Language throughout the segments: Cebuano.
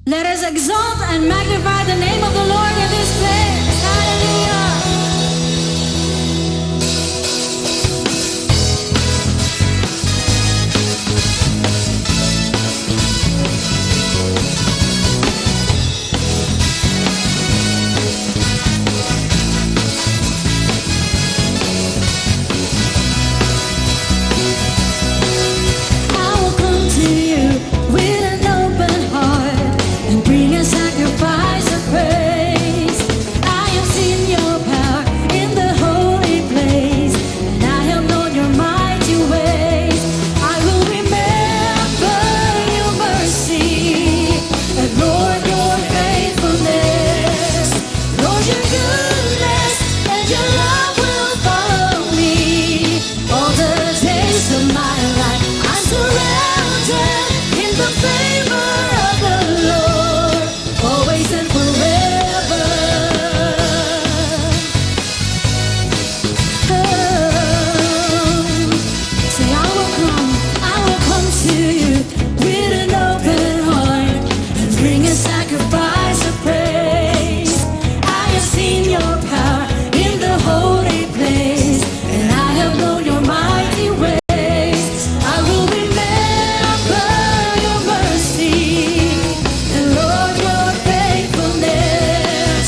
Let us exalt and magnify the name of the Lord in this place. Hallelujah. I will come to you with an open heart and bring a sacrifice of praise. I have seen your power in the holy place, and I have known your mighty ways. I will remember your mercy and, Lord, your faithfulness. Lord, your goodness and your love will follow me all the days of my life. I'm surrounded in the favor of the Lord, always and forever. Oh, say, I will come to you with an open heart and bring a sacrifice of praise. I have seen your power in the holy place, and I have known your mighty ways. I will remember your mercy and, Lord, your faithfulness.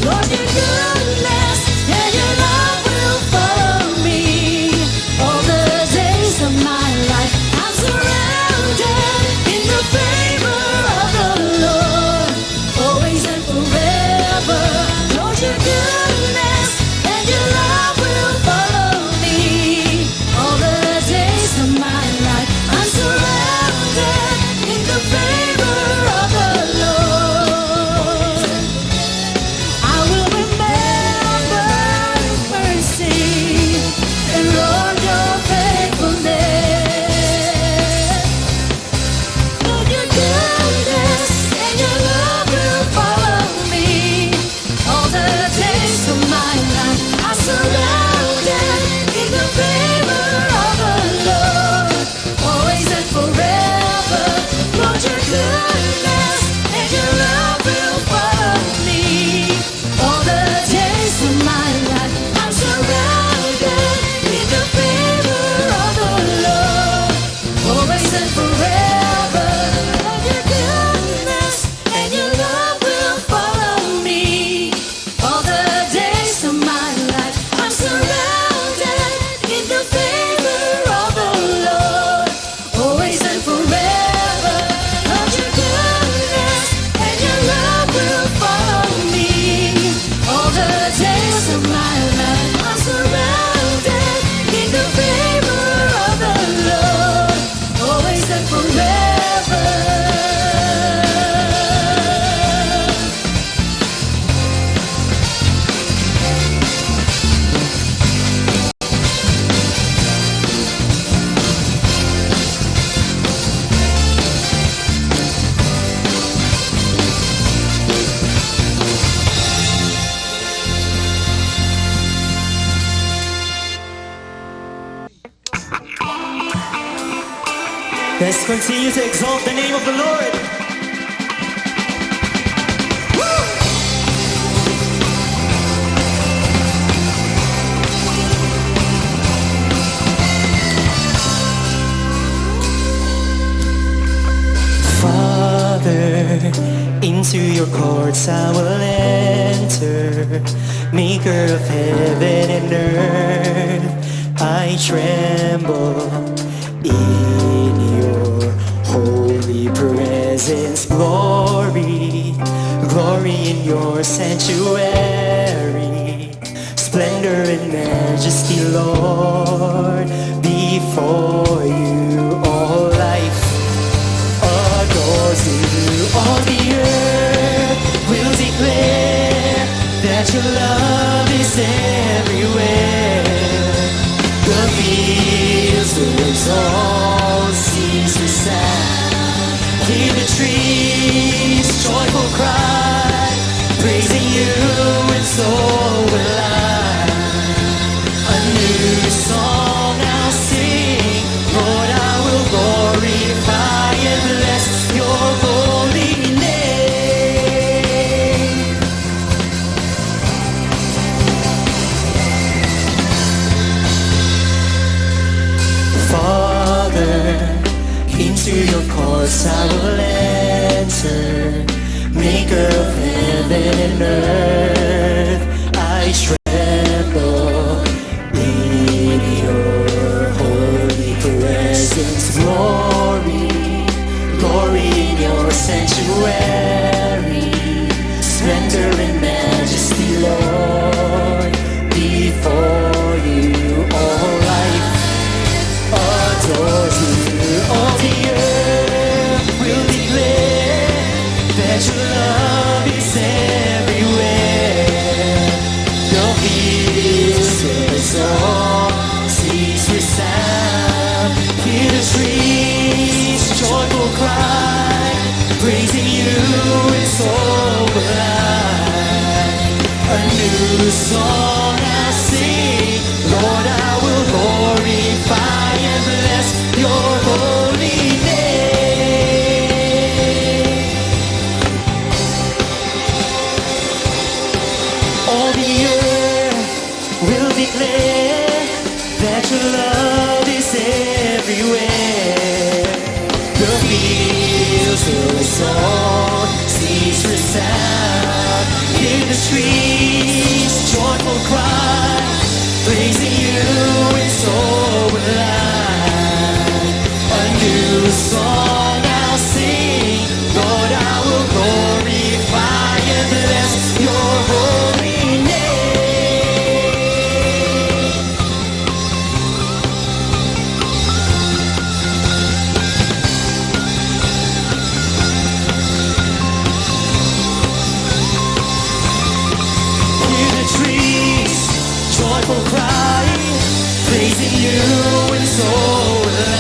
Lord, your goodness and your love will follow me all the days of my life. I'm surrounded in the favor of the Lord, always and forever. Lord, your goodness and your love will follow me all the days of my life. I'm surrounded in the favor of the Lord. I will remember your mercy and, Lord, your faithfulness. Lord, your goodness and your love will follow me all the days of my life. I'm surrounded in the favor of the Lord, always and forever. Lord, your goodness and your love will follow me all the days of my life. I'm surrounded in the favor of the Lord, always and forever. Lord, your goodness and your love will follow me all the days of my life. I'm surrounded in the favor of the Lord, always and forever. Lord, your goodness and your love will follow me all the days of my life. I'm surrounded in the favor of the Lord, always and forever. Let's continue to exalt the name of the Lord. Woo! Father, into your courts I will enter, Maker of heaven and earth. I tremble in your holy presence, glory, glory in your sanctuary, splendor and majesty, Lord, before you all life adores you. All the earth will declare that your love is everywhere. The fields will exalt, seas will sound. Hear the trees joyful cry, praising you, and so will I. A new song I'll sing, Lord, I will glorify and bless your holy name. Into your courts I will enter, Maker of heaven and earth. I tremble in your holy presence. Glory, glory in your sanctuary. Splendor and majesty, Lord, before you all life adores you. All the earth will declare that your love is everywhere. The fields will exalt, seas resound. Hear the trees joyful cry, praising you and so will I. A new song I sing, Lord, I will glorify and bless your holy name. All the earth will declare that your love is everywhere. The fields will exalt, seas resound. Hear the streets joyful cry, praising you and so will I. A new song I'll sing, Lord, I will glorify and bless your holy name. Hear the trees joyful cry, praising you and so will I.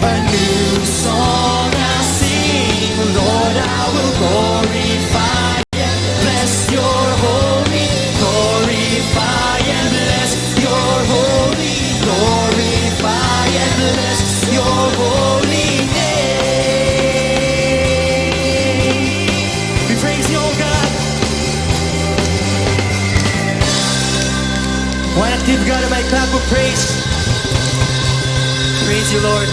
A new song I'll sing, Lord, I will glorify and bless your holy, glorify and bless your holy, glorify and bless your holy name. We praise you, oh God. Why not give God a mighty clap of praise? Praise you, Lord.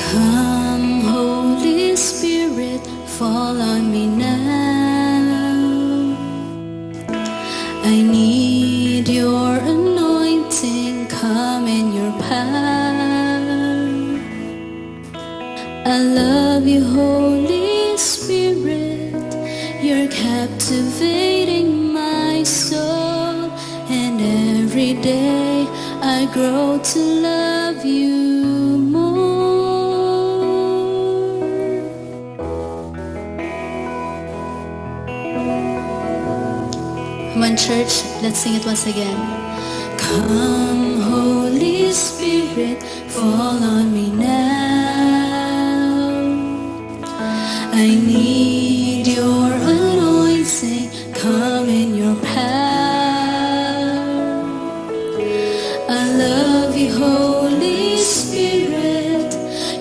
Come, Holy Spirit, fall on me now. I need your anointing, come in your power. I love you, Holy Spirit. You're captivating my soul, and every day I grow to love you more. Come on, church, let's sing it once again. Come, Holy Spirit, fall on me now. I need your anointing, come in your power. I love you, Holy Spirit.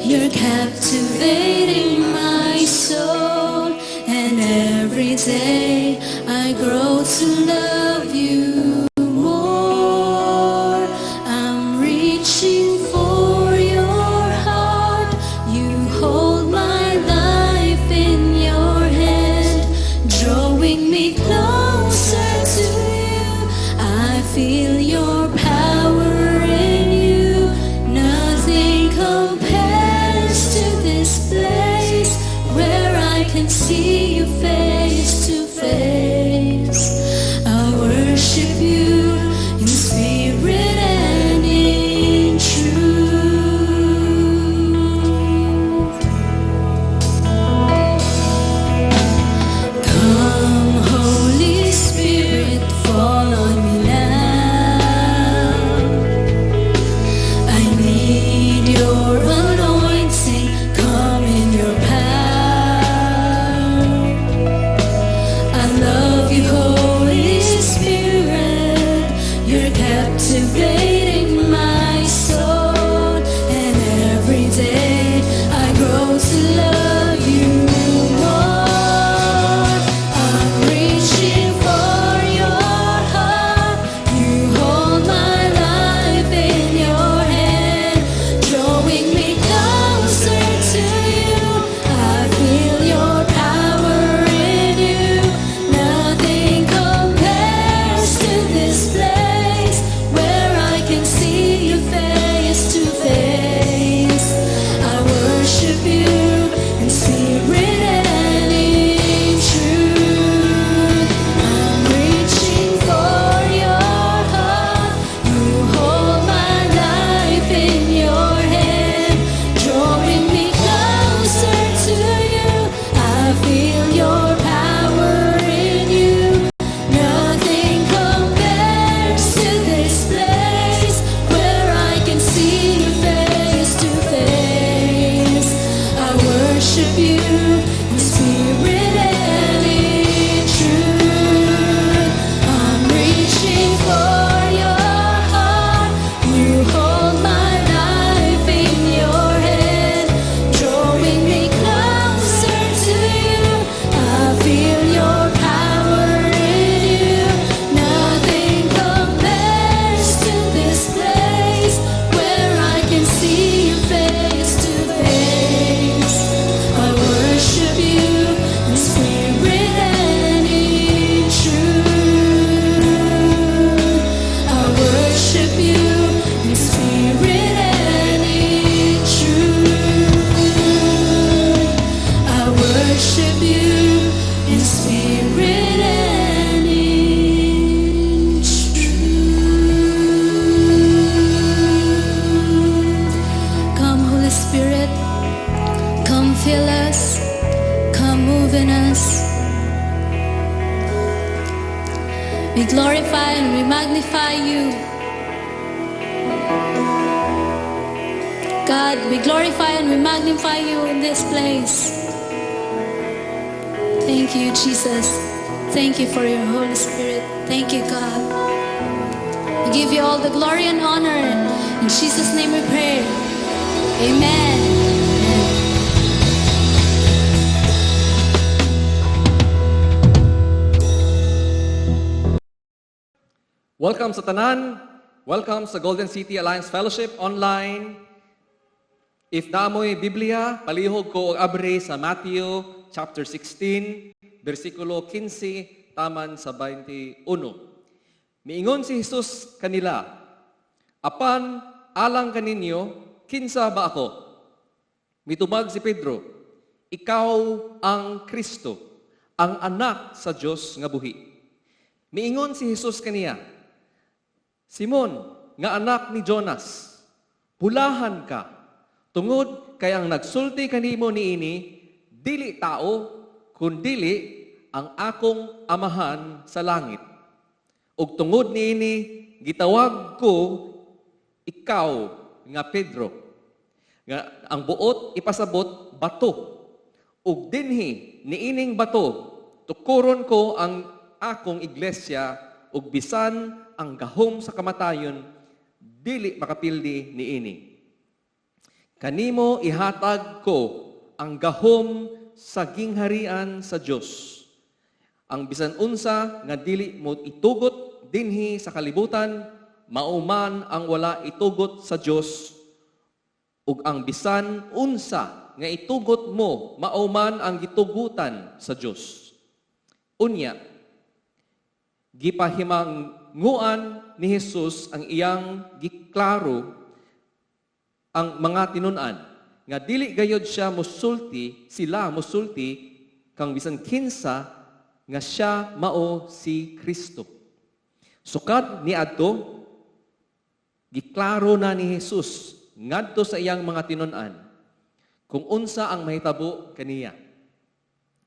You're captivating my soul, and every day I grow to love you more. I'm reaching for your heart. You hold my life in your hand, drawing me closer to you. I feel your power in you. Nothing compares to this place where I can see you face to face. I worship you in spirit and in truth. Come, Holy Spirit, fall on me now. We glorify and we magnify you. God, we glorify and we magnify you in this place. Thank you, Jesus. Thank you for your Holy Spirit. Thank you, God. We give you all the glory and honor. In Jesus' name we pray. Amen. Amen. Welcome sa tanan. Welcome sa Golden City Alliance Fellowship online. If naa moy Biblia, palihog ko og abri sa Matthew chapter 16, bersikulo 15 taman sa 21. Miingon si Jesus kanila, "Apan alang kaninyo, kinsa ba ako?" Mitubag si Pedro, "Ikaw ang Kristo, ang anak sa Dios nga buhi." Miingon si Jesus kaniya, "Simon, nga anak ni Jonas, bulahan ka, tungod kay ang nagsulti kanimo niini, dili tao, kundili ang akong Amahan sa langit. Ug tungod niini, gitawag ko ikaw nga Pedro, nga ang buot ipasabot bato. Ug dinhi niining bato, tukuron ko ang akong iglesia, ug bisan ang gahom sa kamatayon dili makapildi niini. Kanimo ihatag ko ang gahom sa gingharian sa Dios. Ang bisan unsa nga dili mo itugot dinhi sa kalibutan, mao man ang wala itugot sa Dios, ug ang bisan unsa nga itugot mo, mao man ang gitugutan sa Dios." Unya, gipahimanguan ni Jesus ang iyang giklaro ang mga tinun-an nga dili gayod siya musulti, sila musulti kang bisan kinsa nga siya mao si Kristo. Sukad niadto, giklaro na ni Jesus ngadto sa iyang mga tinun-an kung unsa ang mahitabo kaniya.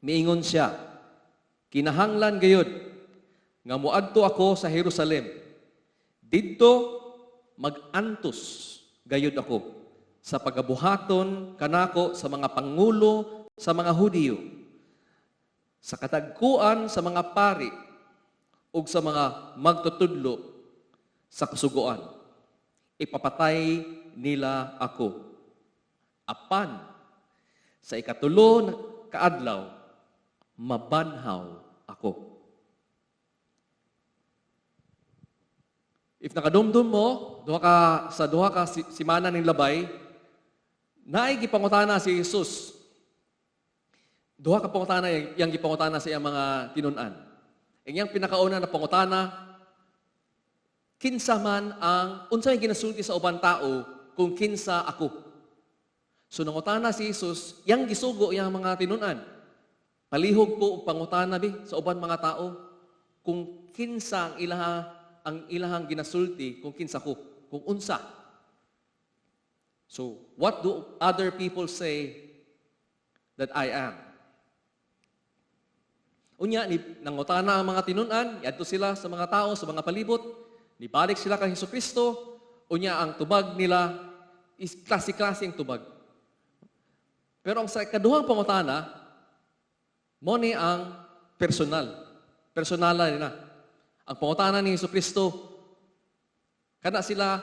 Miingon siya, "Kinahanglan gayod nga moadto ako sa Jerusalem. Didto mag-antos gayud ako sa pagabuhaton kanako sa mga pangulo sa mga Hudiyo, sa katagkuan sa mga pari ug sa mga magtutudlo sa kasuguan. Ipapatay nila ako. Apan sa ikatulo na kaadlaw, mabanhaw ako." If nakadumdum mo, duha ka sa duha ka simana ning labay, naay gipangutana si Jesus. Duha ka pangutana yang gipangutana sa iyang mga tinun-an. Ang iyang pinakauna na pangutana, kinsa man ang unsay ginasulti sa uban tao kung kinsa ako? So nangutana si Jesus, yang gisugo iyang mga tinun-an. "Palihog ko og pangutana bi sa uban mga tao kung kinsa ang ilahang ginasulti kung kinsa ko, kung unsa." So, what do other people say that I am? Unya, ni, nangutana ang mga tinun-an, yadto sila sa mga tao, sa mga palibot, nibalik sila kang Kristo, unya ang tubag nila is klase-klase ang tubag. Pero ang sa kaduhang pangutana, mao ni ang personal. Personala nila. Ang pangutana ni Kristo, kana sila,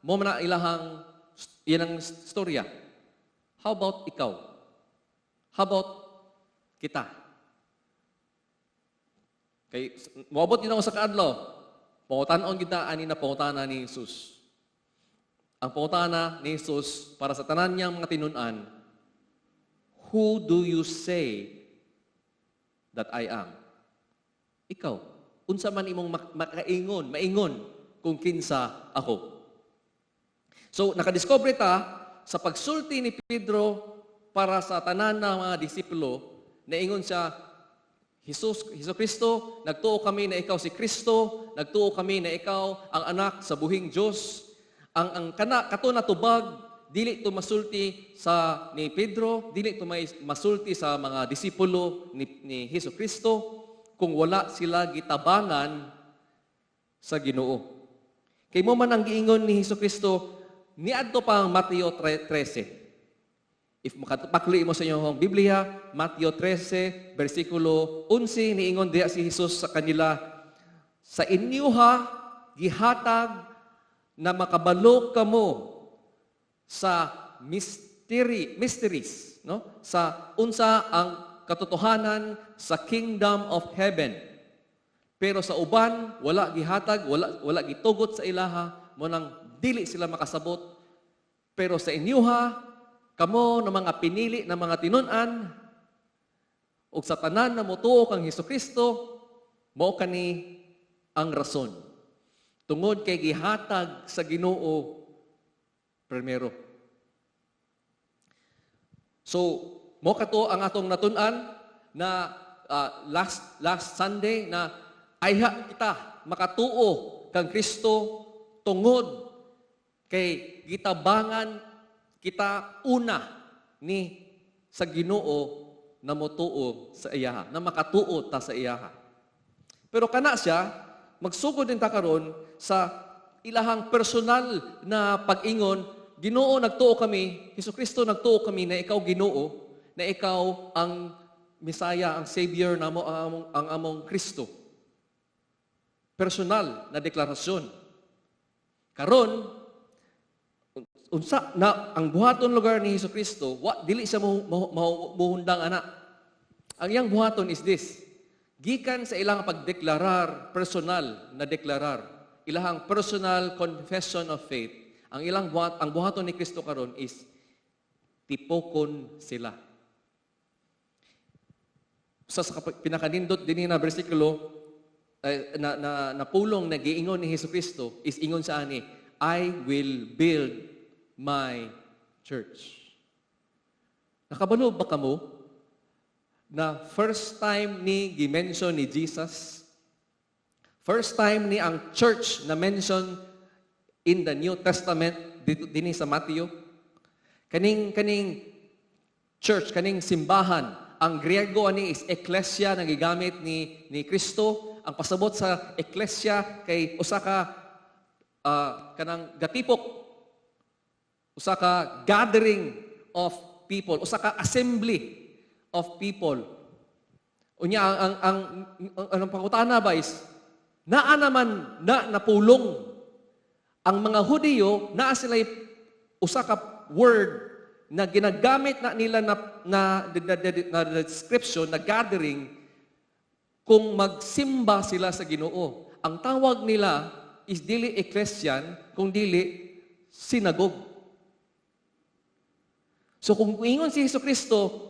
mao man na ilahang, yan ang storya. How about ikaw? How about kita? Kay moabot gyud ako sa kaadlaw, pangutan-on kita ani na pangutana ni Jesus. Ang pangutana ni Jesus para sa tanan niyang mga tinun-an, "Who do you say that I am?" Ikaw, unsa man imong makaingon, maingon kung kinsa ako? So, nakadiscover ta sa pagsulti ni Pedro para sa tanan na mga disipulo, naingon siya, "Jesus, Hesus Kristo, nagtuo kami na ikaw si Kristo, nagtuo kami na ikaw ang anak sa buhing Dios." Ang kana kato na tubag, dili to masulti sa ni Pedro, dili to may masulti sa mga disipulo ni Hesus Kristo kung wala sila gitabangan. sa Ginoo. Kay mao man ang giingon ni Hesus Kristo niadto pa ang Mateo 13. If makapakli mo sa inyong Biblia, Mateo 13, versikulo 11, niingon diha si Jesus sa kanila, "Sa inyuha gihatag na makabalo kamo sa mystery, mysteries, no? Sa unsa ang katotohanan sa kingdom of heaven. Pero sa uban wala gihatag, wala gitugot sa ilaha, mao nang dili sila makasabot. Pero sa inyuha, kamo na mga pinili na mga tinun-an ug sa tanan na motuo kang Hesukristo, mao kani ang rason. Tungod kay gihatag sa Ginoo primero." So, mao kato ang atong natun-an na last last Sunday na ayha kita makatuo kang Kristo tungod kay gitabangan kita una ni sa Ginoo na motuo sa iyaha, na makatuo ta sa iyaha. Pero kana siya, magsugod din ta karon sa ilahang personal na pag-ingon, "Ginoo, nagtuo kami, Hesus Kristo, nagtuo kami na ikaw Ginoo, na ikaw ang Mesaya, ang Savior namo, ang among Kristo." Personal na deklarasyon. Karon, unsa na ang buhaton lugar ni Hesus Kristo, wa dili siya mo muhundang ana. Ang iyang buhaton is this. Gikan sa ilang pagdeklarar, personal na deklarar, ilahang personal confession of faith, ang buhaton ni Kristo karon is tipokon sila. Sa pinakanindot din na bersikulo eh, na pulong na giingon ni Hesus Kristo is ingon sa ani, "I will build my church." Nakabalo ba kamo na first time ni gi-mention ni Jesus? First time ni ang church na mention in the New Testament dito dinhi sa Matthew. Kaning church, kaning simbahan, ang Griego ani is ekklesia na gigamit ni Kristo. Ang pasabot sa ekklesia kay usa ka kanang gatipok, usa ka gathering of people, usa ka assembly of people. Unya ang anong pangutana ba is naa naman na napulong ang mga Hudiyo, naa sila usa ka word na ginagamit na nila na description na gathering kung magsimba sila sa Ginoo. Ang tawag nila is dili ekklesian kung dili synagogue. So kung ingon si Hesus Kristo,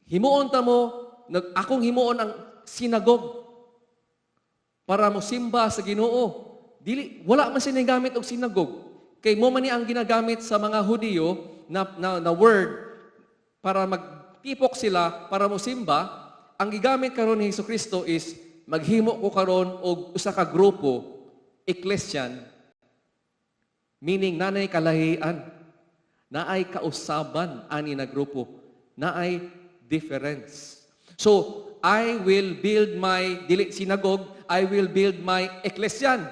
"Himuon ta mo, akong himuon ang synagogue para mo simba sa Ginoo." Dili, wala man siya gamit og synagogue. Kay mao man ni ang ginagamit sa mga Hudiyo na word para magtipok sila para mo simba. Ang gigamit karon ni Hesus Kristo is maghimo ko karon og usa ka grupo, ekklesian, meaning nanay kalahian, naay kausaban ani na grupo, naay difference. So, I will build my, dili synagogue, I will build my ekklesian.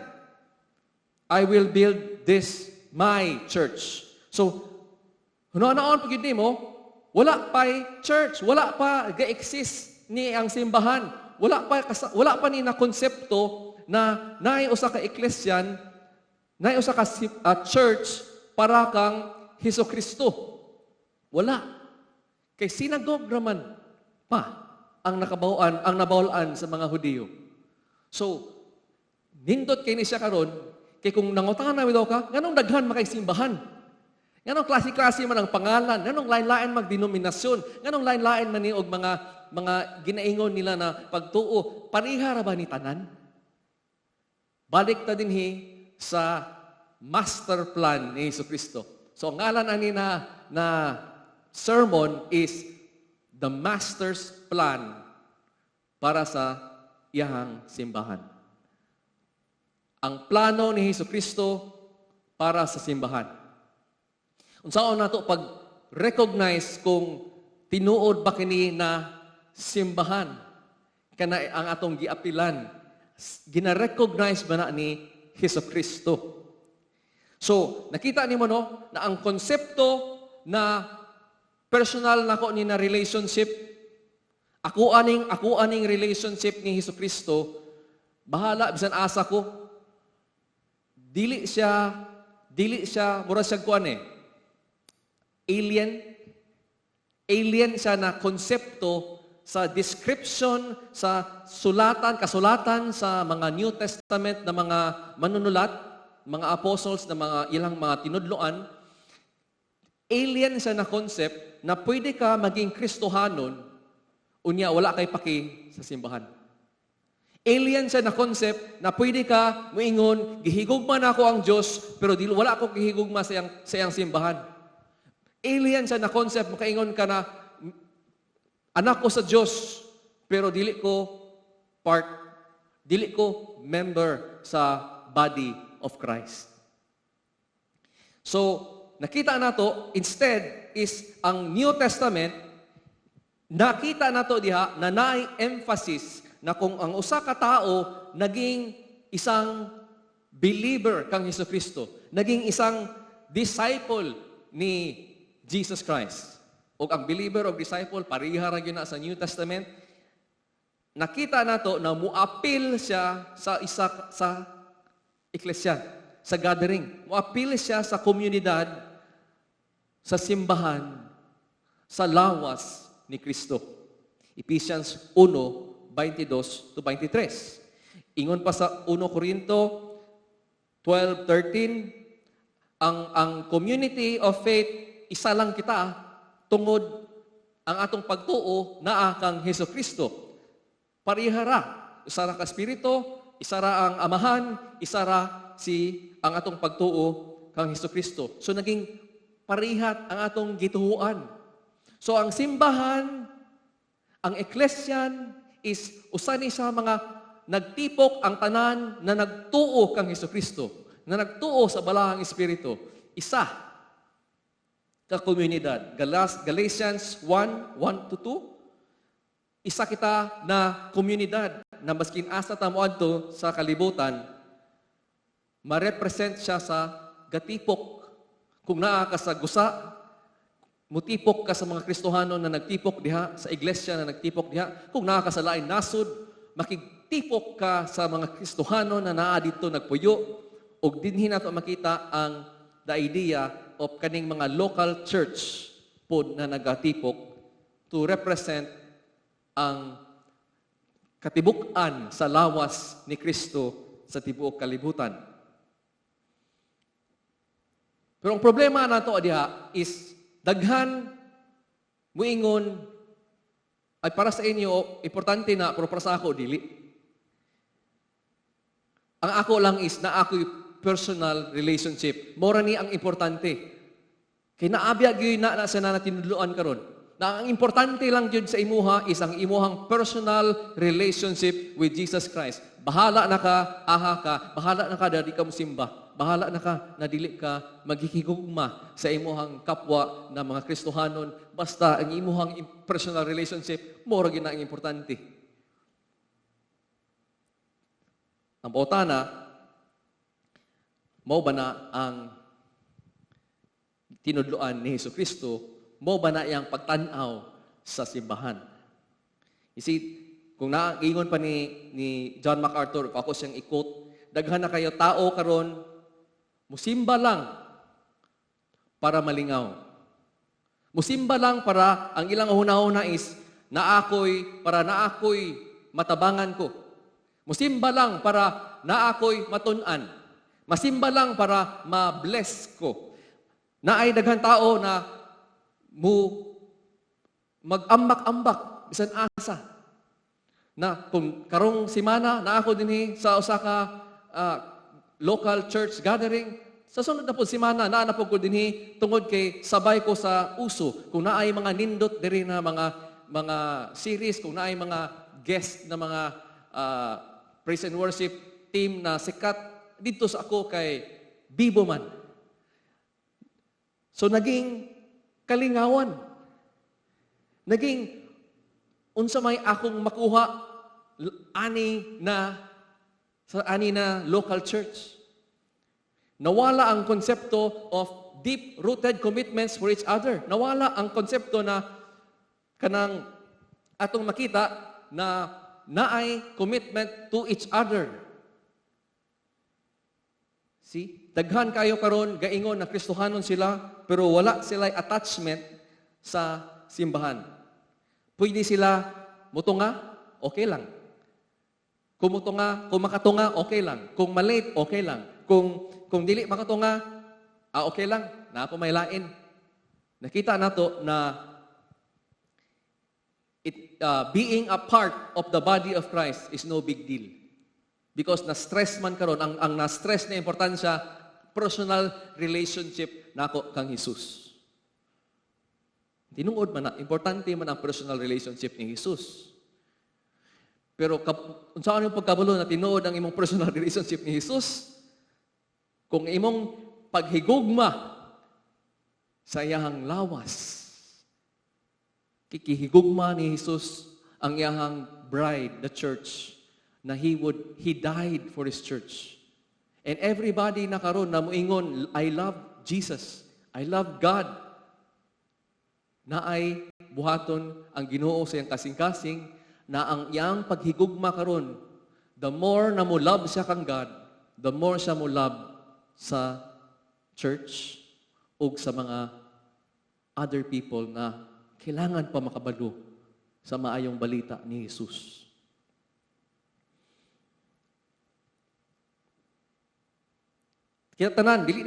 I will build this my church. So, hunaon pag mo, wala pa church, wala pa ga-exist ni ang simbahan. Wala pa ni na konsepto na naay usa ka ekklesian, naay usa ka church para kang Hesus Kristo. Wala. Kay synagogue raman pa ang nakabaw-an, ang nabawal-an sa mga Hudiyo. So, nindot kay ni siya karon, kay kung nangutana daw ka, nganong daghan makay simbahan? Nganong klase-klase man ang pangalan, nganong lain-lain magdenominasyon, nganong lain-lain man ni og mga ginaingon nila na pagtuo, pareha ra ba ni tanan? Balik ta dinhi sa master plan ni Hesus Kristo. So ang ngalan ani na sermon is the master's plan para sa iyahang simbahan. Ang plano ni Hesus Kristo para sa simbahan. Unsaon nato pag recognize kung tinuod ba kini na simbahan kana ang atong giapilan Gina-recognize ba na ni Hesus Kristo? So, nakita nimo, no, na ang konsepto na personal nako ni na relationship, ako aning relationship ni Hesus Kristo, bahala bisan asa ko. Dili siya mura siya kuan eh. Alien. Alien siya na konsepto sa description sa sulatan, kasulatan sa mga New Testament na mga manunulat, mga apostles na mga ilang mga tinudloan. Alien siya na concept na pwede ka maging Kristohanon unya wala kay paki sa simbahan. Alien siya na concept na pwede ka muingon, "Gihigugma na ako ang Diyos, pero di, wala ako gihigugma sa iyang simbahan." Alien siya na concept, makaingon ka na, "Anak ko sa Diyos, pero dili ko part, dili ko member sa body of Christ." So, nakita nato, instead is ang New Testament, nakita nato diha na naay emphasis na kung ang usa ka tao naging isang believer kang Hesus Kristo, naging isang disciple ni Jesus Christ. O ang believer o disciple, pareha ra gyud na sa New Testament. Nakita nato na muapil siya sa isa sa iglesia, sa gathering. Muapil siya sa komunidad, sa simbahan, sa lawas ni Kristo. Ephesians 1:22 to 23. Ingon pa sa 1 Corinto 12:13, ang community of faith, isa lang kita tungod ang atong pagtuo naa kang Hesus Kristo. Parehara, isa ra ka espiritu, isa ra ang amahan, isa ra si ang atong pagtuo kang Hesus Kristo. So naging parihat ang atong gituhuan. So ang simbahan, ang eklesia is usa ni sa mga nagtipok ang tanan na nagtuo kang Hesus Kristo, na nagtuo sa Balaang Espiritu. Isa ka komunidad. Galatians 1:1 to 2. Isa kita na komunidad na maskin asa ta moadto sa kalibutan, ma-represent siya sa gatipok. Kung naa ka sa gusa, mutipok ka sa mga Kristohano na nagtipok diha, sa iglesia na nagtipok diha. Kung naa ka sa lain nasod, makigtipok ka sa mga Kristohano na naa didto nagpuyo, ug dinhi nato makita ang the idea of kaning mga local church pod na nagatipok to represent ang katibuk-an sa lawas ni Kristo sa tibuok kalibutan. Pero ang problema nato diha is daghan muingon ay, "Para sa inyo importante na, pero para sa ako dili. Ang ako lang is na ako'y personal relationship. Mora ni ang importante." Kay naabya gyud na sa na tinudloan karon. Na ang importante lang gyud sa imuha is ang imuhang personal relationship with Jesus Christ. Bahala na ka, aha ka, bahala na ka na di ka musimba. Bahala na ka na dili ka maghihigugma sa imuhang kapwa na mga Kristohanon. Basta ang imuhang personal relationship, mora gyud na ang importante. Ang pangutana, mao ba na ang tinudloan ni Hesus Kristo? Mao ba na iyang pagtan-aw sa simbahan? You see, kung naingon pa ni John MacArthur, kung ako siyang i-quote, daghan na kayo tao karon musimba lang para malingaw. Musimba lang para ang ilang hunahuna is naakoy para naakoy matabangan ko. Musimba lang para naakoy matun-an. Masimba lang para ma-bless ko. Naay daghan tao na mu mag-ambak-ambak bisan asa. Na kung karong simana na ako dinhi sa usa ka local church gathering, sa sunod na po simana naa na po ko dinhi tungod kay sabay ko sa uso. Kung naay mga nindot diri na mga series, kung naay mga guest na mga praise and worship team na sikat didto sa ako kay bibo man. So naging kalingawan. Naging unsa may akong makuha ani na Sa ani na local church. Nawala ang konsepto of deep-rooted commitments for each other. Nawala ang konsepto na kanang atong makita na naay commitment to each other. See? Daghan kayo karon gaingon na Kristohanon sila, pero wala sila attachment sa simbahan. Pwede sila mutunga, okay lang. Kung mutunga, kung makatunga, okay lang. Kung malate, okay lang. Kung dili makatunga, okay lang. Naa pa may lain. Nakita nato na being a part of the body of Christ is no big deal. Because na-stress man karon, ang na-stress na importansya, personal relationship nako kang Jesus. Tinuod man na, importante man ang personal relationship ni Jesus. Pero unsaon yung pagkabalo na tinuod ang imong personal relationship ni Jesus? Kung imong paghigugma sa iyahang lawas, kikihigugma ni Jesus ang iyahang bride, the church, na he died for His church. And everybody na karon na muingon, "I love Jesus, I love God," naay buhaton ang Ginoo sa iyang kasing-kasing na ang iyang paghigugma karon, the more na mo love siya kang God, the more siya mo love sa church ug sa mga other people na kailangan pa makabalo sa maayong balita ni Jesus. Kaya tanan, dili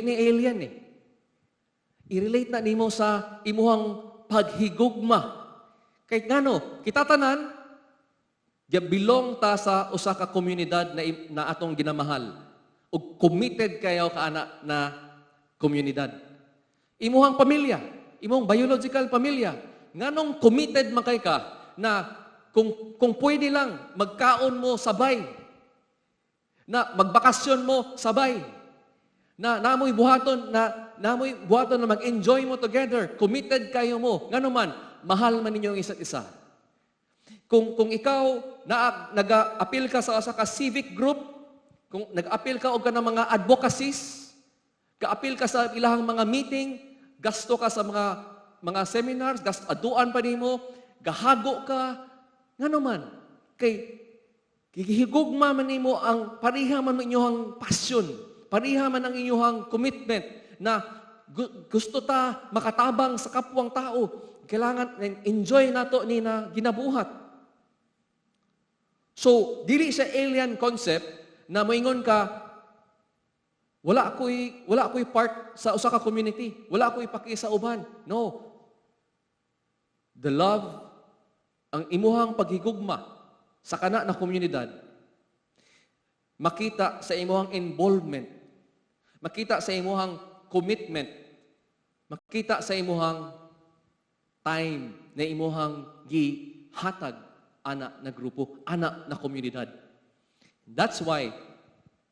ni alien eh. I-relate na nimo sa imuhang paghigugma. Kay ngano, kita tanan, belong ta sa usa ka komunidad na atong ginamahal. Ug committed kayo kaana na komunidad. Imuhang pamilya, imong biological pamilya, nganong committed man kay ka na kung pwede lang magkaon mo sabay, na magbakasyon mo sabay, na namoy buhaton na mag-enjoy mo together, committed kayo mo. Ngano man, mahal man ninyo ang isa't isa. Kung ikaw na nag-appeal ka sa usa ka civic group, kung nag-appeal ka og ka ng mga advocacies, ka-appeal ka sa ilahang mga meeting, gasto ka sa mga seminars, gasto aduan pa nimo, gahago ka, ngano man, kay gihigugma man nimo ang pareha man inyong passion, pareha man ang inyong commitment na gusto ta makatabang sa kapwang tao. Kailangan enjoy nato ni na ginabuhat. So, dili siya alien concept na moingon ka, wala ako'y part sa usa ka community. Wala ako'y paki sa uban. No. The love, ang imuhang paghigugma sa kana na komunidad, makita sa imuhang involvement, makita sa imuhang commitment, makita sa imuhang time na imuhang gihatag ana na grupo, ana na komunidad. That's why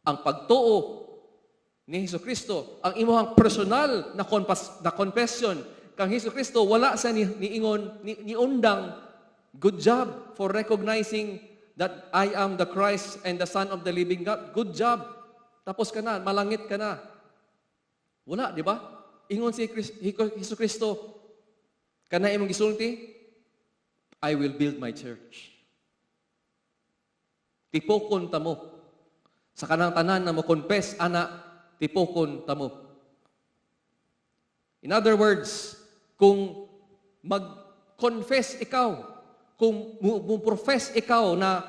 ang pagtuo ni Hesus Kristo, ang imuhang personal na confession kang Hesus Kristo, wala sa niingon ni niundang, "Good job for recognizing that I am the Christ and the Son of the living God. Good job. Tapos ka na, malangit ka na." Wala, di ba? Ingon si Hesus Kristo, "Kana imong gisulti, I will build my church." Tipokon ta mo. Sa kanang tanan na mo confess ana, tipokon ta mo. In other words, kung mag-confess ikaw, kung mo profess ikaw na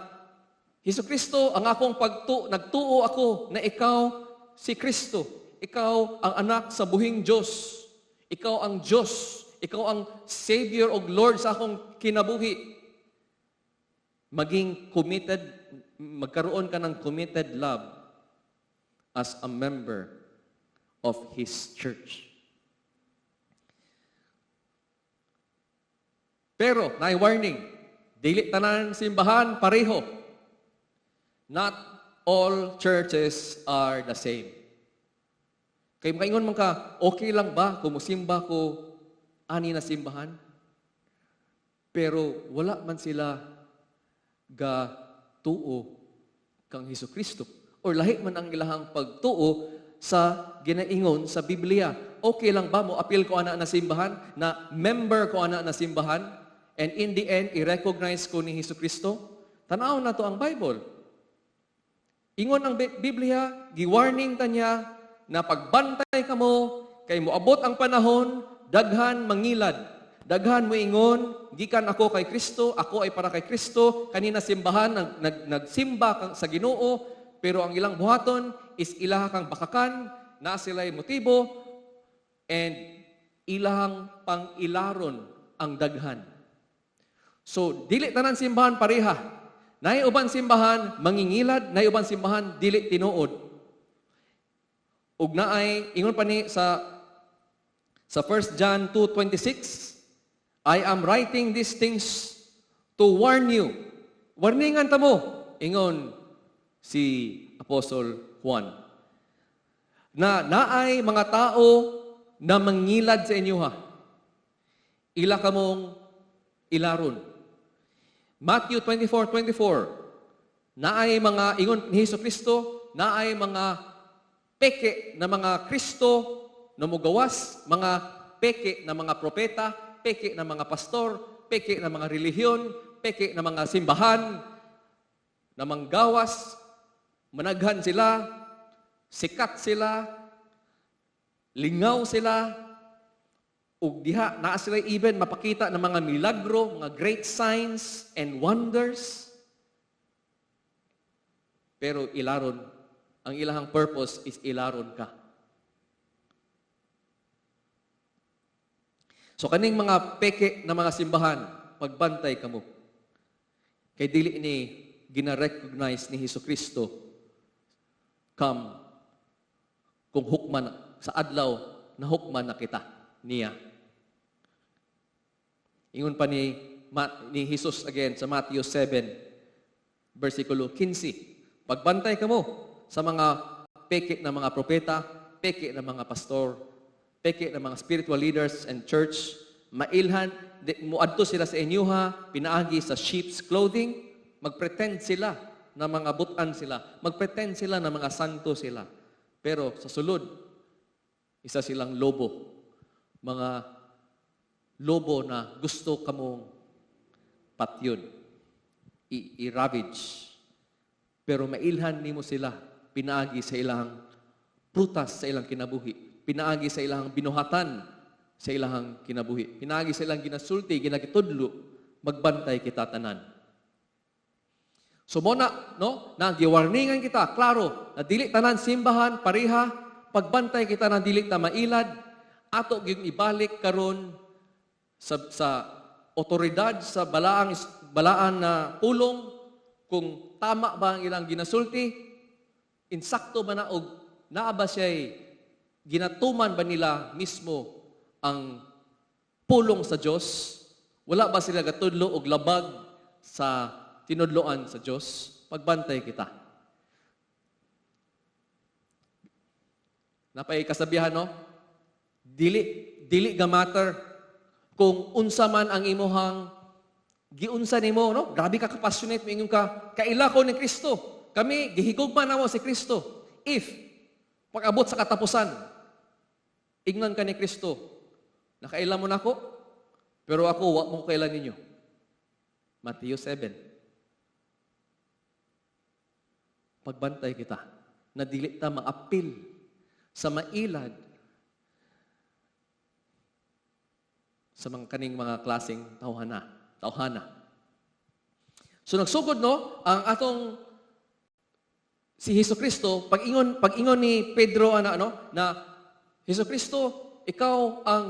Hesus Kristo ang akong nagtuo ako na ikaw si Kristo, ikaw ang anak sa buhing Diyos, ikaw ang Diyos, ikaw ang Savior o Lord sa akong kinabuhi. Maging committed, magkaroon ka ng committed love as a member of His church. Pero, naay warning, dili tanan simbahan pareho. Not all churches are the same. Kay makaingon man ka, "Okay lang ba kung musimba ko ani na simbahan?" Pero wala man sila ga tuo kang Hesus Kristo or lahi man ang ilahang pagtuo sa ginaingon sa Biblia. Okay lang ba mo apil ko ana na simbahan, na member ko ana na simbahan, and in the end i-recognize ko ni Hesus Kristo? Tanaw na to ang Bible. Ingon ang Biblia, gi-warning ta niya na pagbantay kamo kay moabot ang panahon, daghan mangilad. Daghan mo ingon, "Gikan ako kay Kristo, ako ay para kay Kristo," kanina simbahan nag, nag, nagsimba sa Ginoo, pero ang ilang buhaton is ilaha kang bakakan, na sila'y motibo, and ilahang pang-ilaron ang daghan. So, dili tanan simbahan pareha. Naay uban simbahan mangingilad, naay uban simbahan dili tinuod. Ug naay ingon pa ni sa 1 John 2:26, "I am writing these things to warn you." Warningan ta mo, ingon si Apostle Juan. Na naay mga tao na mangilad sa inyo ha. Ila kamong ilaron. Matthew 24:24, naay mga, ingon ni Hesus Kristo, naay mga peke na mga Kristo na mugawas, mga peke na mga propeta, peke na mga pastor, peke na mga relihiyon, peke na mga simbahan, na manggawas, managhan sila, sikat sila, lingaw sila, ug diha naa sila even mapakita ng mga milagro, mga great signs and wonders. Pero ilaron, ang ilahang purpose is ilaron ka. So kaning mga peke na mga simbahan, pagbantay kamo. Kay dili ni gina-recognize ni Hesus Kristo come kung hukman sa adlaw na hukman na kita niya. Ingon pa ni Jesus again sa Matthew 7 versikulo 15. Pagbantay kamo sa mga peke na mga propeta, peke na mga pastor, peke na mga spiritual leaders and church, mailhan, muadto sila sa inyuha, pinaagi sa sheep's clothing, magpretend sila na mga butan sila, magpretend sila na mga santo sila. Pero sa sulod, isa silang lobo. Mga lobo na gusto kamong patyon, i-ravage. Pero mailhan nimo sila, pinaagi sa ilang prutas sa ilang kinabuhi, pinaagi sa ilang binuhatan sa ilang kinabuhi, pinaagi sa ilang ginasulti, ginagitudlo, magbantay kita tanan. So mo na, no, na giwarningan kita, klaro, na dili tanan simbahan pareha, pagbantay kita na dili ta mailad, ato gyud ibalik karon sa otoridad sa balaan na pulong kung tama ba ang ilang ginasulti, insakto ba na og naa ba siya'y ginatuman ba nila mismo ang pulong sa Dios? Wala ba sila gatudlo og labag sa tinudloan sa Dios? Pagbantay kita. Napay kasabihan, no? Dili ga matter kung unsa man ang imuhang giunsa nimo, no? Grabe ka ka-passionate, moingon ka, "Kaila ko ni Kristo. Kami gihigugma namo si Kristo." If pag-abot sa katapusan, ingnan ka ni Kristo, "Nakaila mo nako, pero ako wa mo kaila ninyo." Matthew 7. Pagbantay kita na dili ta maapil sa mailad sa mga kaning mga klaseng tawhana. So nagsugod, no, ang atong si Hesus Kristo, pag-ingon ni Pedro ana, no, na "Hesus Kristo, ikaw ang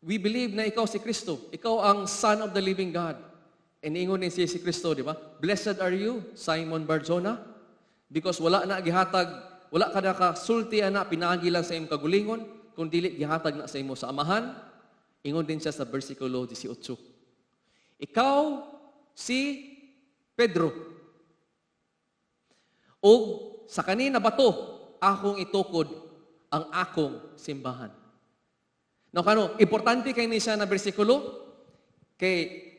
we believe na ikaw si Kristo, ikaw ang Son of the living God." And ingon ni si Hesus Kristo, di ba? "Blessed are you, Simon Barjona, because wala na gihatag, wala ka nakasulti ana pinaagi lang sa imong kagulingon, kung dili gihatag na sa imo sa Amahan." Ingon din siya sa versikulo 18. "Ikaw si Pedro. Og sa kanina bato akong itukod ang akong simbahan." Now, kano, importante kay ni siya na bersikulo kay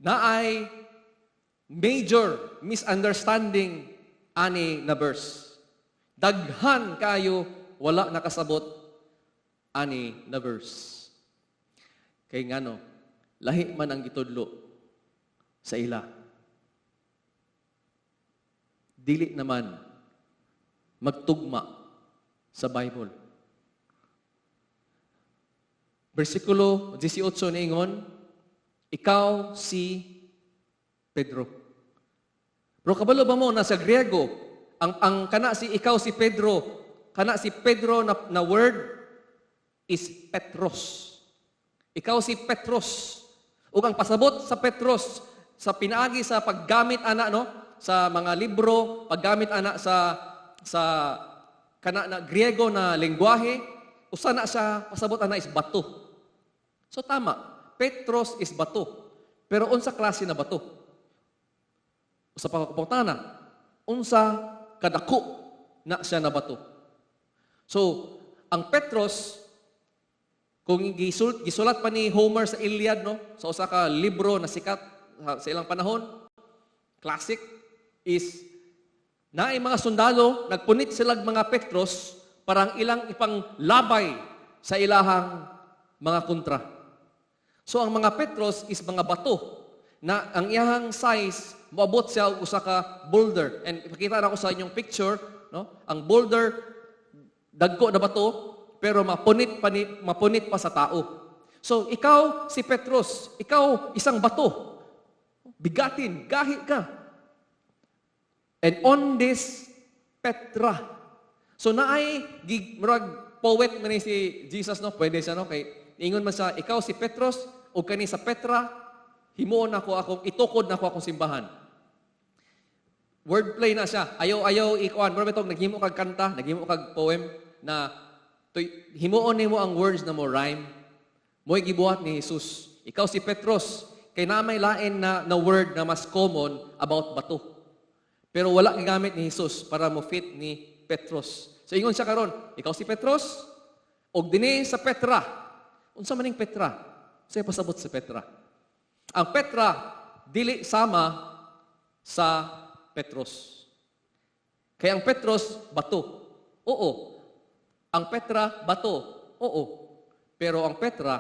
naay major misunderstanding ani na verse. Daghan kayo wala nakasabot ani na verse. Kay ngano, lahi man ang gitudlo sa ila. Dili naman magtugma sa Bible. Bersikulo 18 niingon, "Ikaw si Pedro." Pero kabalo ba mo na sa Griego, ang kana si "ikaw si Pedro", kana si Pedro na word is Petros. Ikaw si Petros. Ug ang pasabot sa Petros sa pinaagi sa paggamit ana, no, sa mga libro, paggamit ana sa kana na Griego na lengguwahe, usa na siya pasabot ana is bato. So tama, Petros is bato. Pero unsa klase na bato? Usa pa ka pangutana, unsa kadako na siya na bato? So, ang Petros, kung gisulat pa ni Homer sa Iliad, no, sa usa ka libro na sikat sa ilang panahon, classic, is naay mga sundalo, nagpunit sila mga Petros para ang ilang ipanglabay sa ilahang mga kontra. So ang mga Petros is mga bato na ang iyahang size moabot siya og usa ka boulder. And ipakita na ko sa inyong picture, no? Ang boulder, dagko na bato, pero mapunit pa sa tao. So ikaw si Petros, ikaw isang bato. Bigatin, gahi ka. And on this Petra. So naay murag poet man ni si Jesus, no, pwede siya, no, kay ingon man siya, "Ikaw si Petros ug kani sa Petra himuon nako akong itukod nako akong simbahan." Wordplay na siya. Ayaw ayaw ikuan. Mura bitong naghimo kag kanta, naghimo kag poem na tuy, himuon nimo ang words na mo rhyme. Mo'y gibuhat ni Jesus. "Ikaw si Petros," kay na may lain na word na mas common about bato. Pero wala gigamit ni Jesus para mo fit ni Petros. So ingon siya karon, "Ikaw si Petros, og dinhi sa Petra." Unsa man ning Petra? Unsay pasabot sa Petra? Ang Petra dili sama sa Petros. Kaya ang Petros, bato. Oo. Ang Petra, bato. Oo. Pero ang Petra,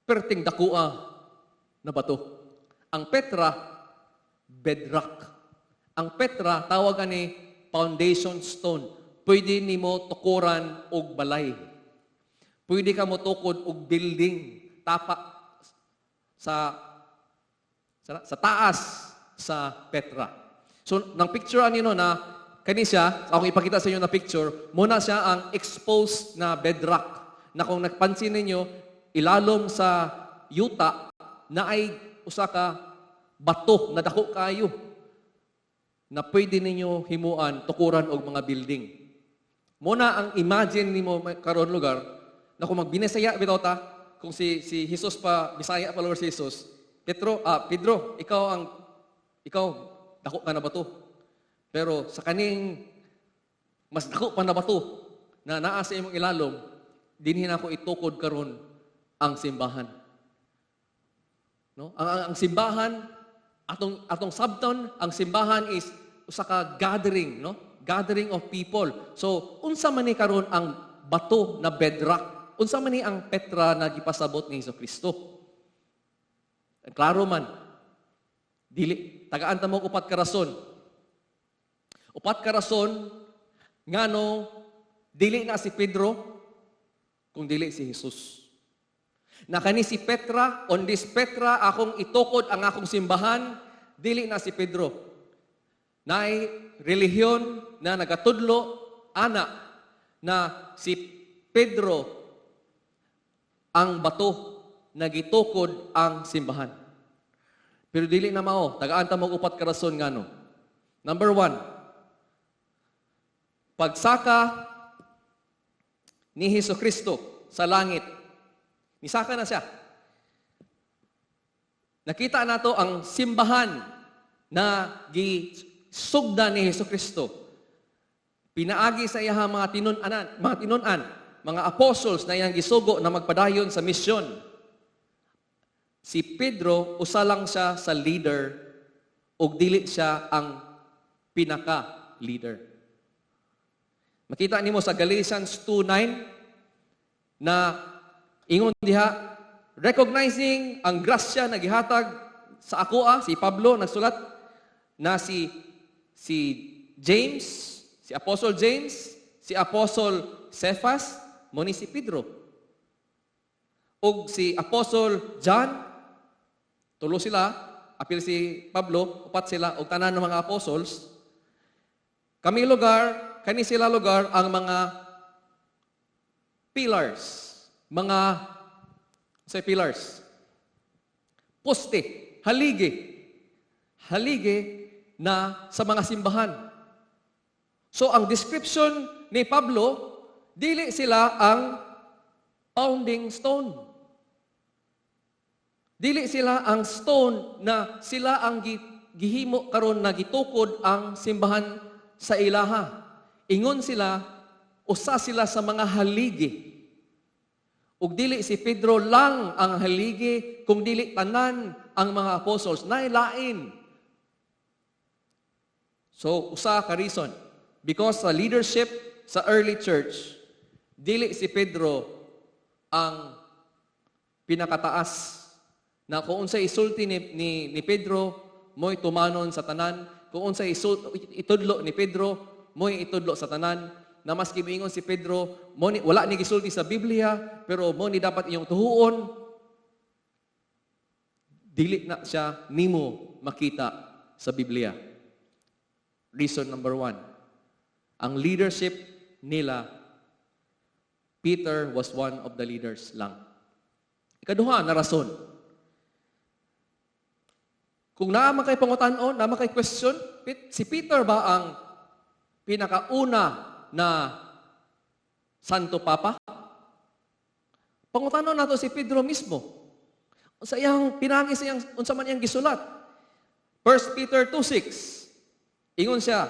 perting dakua na bato. Ang Petra, bedrock. Ang Petra, tawag ani foundation stone. Pwede nimo tukuran og balay. Pwede ka mo tukod og building tapa sa taas sa Petra. So, nang picture ani, no, na kani siya, akong ipakita sa inyo na picture, muna siya ang exposed na bedrock na kung nagpansin ninyo, ilalom sa yuta na ay usa ka bato na dako kayo na pwede ninyo himuan, tukuran og mga building. Muna ang imagine nimo karon lugar na kung magbinisaya bitaw ta, kung si Jesus pa, Bisaya pa Lord si Jesus, "Pedro, Pedro, ikaw dako ka na bato. Pero sa kaning mas dako pa na bato na naa sa imong ilalom, dinhi nako itukod karon ang simbahan." No? Ang simbahan, atong sabton, ang simbahan is usa ka gathering, no? Gathering of people. So, unsa man ni karon ang bato na bedrock? Unsa man ni ang Petra na gipasabot ni Hesus Kristo? Klaro man. Dili tagaan ta mo og upat ka rason. Upat ka rason ngano dili na si Pedro kung dili si Jesus. Na kani si Petra, on this Petra akong itukod ang akong simbahan, dili na si Pedro. Naay relihiyon na nagatudlo ana na si Pedro ang bato na gitukod ang simbahan. Pero dili na mao, tagaan ta mo og upat ka rason ngano. Number 1, pagsaka ni Hesus Kristo sa langit, nisaka na siya. Nakita nato ang simbahan na gisugda ni Hesus Kristo. Pinaagi sa iyang mga tinun-an, mga apostles na iyang gisugo na magpadayon sa misyon. Si Pedro, usa lang siya sa leader ug dili siya ang Pinaka-leader. Makita nimo sa Galatians 2:9 na ingon diha, recognizing ang grasya na gihatag sa akoa, si Pablo nagsulat na si James, si Apostle James, si Apostle Cephas, mo ni si Pedro. Ug si Apostle John, tulo sila, apil si Pablo, upat sila, ug tanan ng mga apostles. Kami lugar, kani sila lugar ang mga pillars, mga sa pillars. Poste, haligi. Haligi na sa mga simbahan. So ang description ni Pablo, dili sila ang founding stone. Dili sila ang stone na sila ang gihimo karon na gitukod ang simbahan sa ilaha. Ingon sila, usa sila sa mga haligi. Ug dili si Pedro lang ang haligi, kung dili tanan ang mga apostles, nailain. So, usa ka reason. Because sa leadership sa early church, dili si Pedro ang pinakataas na kung unsay isulti ni Pedro, mo'y tumanon sa tanan. Kung unsay itudlo ni Pedro, mo'y itudlo sa tanan. Na maski moingon si Pedro, mo ni, wala ni gisulti sa Biblia, pero mo ni dapat iyong tuhuon, dili na siya nimo makita sa Biblia. Reason number one, ang leadership nila, Peter was one of the leaders lang. Ikaduha na rason. Kung naa man kay pangutan-on, naa man kay question, si Peter ba ang pinakauna na Santo Papa? Pangutanon nato si Pedro mismo. Sa iyang pinagi sa iyang unsa man iyang gisulat. 1 Peter 2:6. Ingon siya,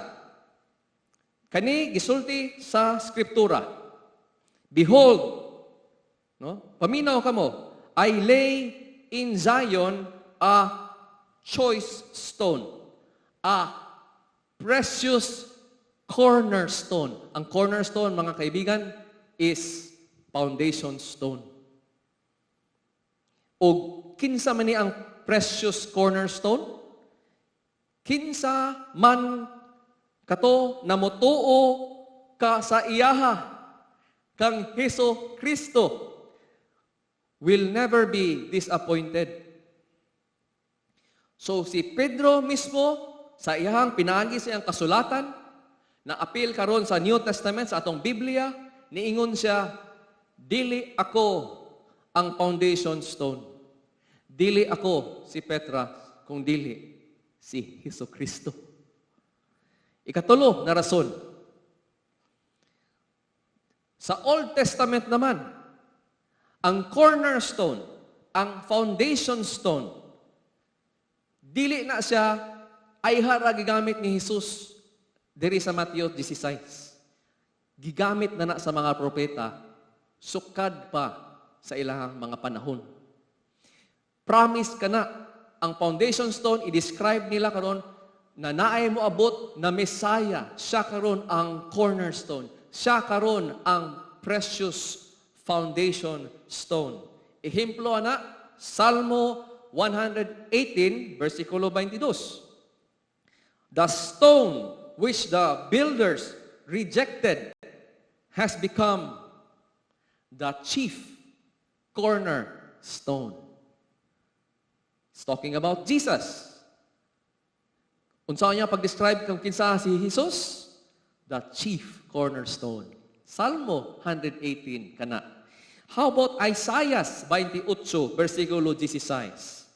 kani gisulti sa Skriptura. Behold, no? Paminaw kamo, I lay in Zion a choice stone, a precious cornerstone. Ang cornerstone, mga kaibigan, is foundation stone. O kinsa man ni ang precious cornerstone? Kinsa man kato na motuo ka sa iyaha kang Heso Kristo will never be disappointed. So si Pedro mismo sa iyahang pinaagi sa iyang kasulatan na apil karon sa New Testament, sa atong Biblia, niingon siya, "Dili ako ang foundation stone. Dili ako si Petra, kung dili si Heso Kristo." Ikatulo na rason. Sa Old Testament naman, ang cornerstone, ang foundation stone, dili na siya ay hara gigamit ni Jesus diri sa Mateo 16. Gigamit na na sa mga propeta sukad pa sa ilang mga panahon. Promise ka na ang foundation stone, i-describe nila karon na naay mo abot na Messiah. Siya karon ang cornerstone. Siya karon ang precious foundation stone. Ehemplo ana, Salmo 118, versikulo 22. "The stone which the builders rejected has become the chief cornerstone." It's talking about Jesus. Unsa niya pag-describe kung kinsa si Jesus? The chief cornerstone. Salmo 118 kana. How about Isaiah 28, versikulo 16?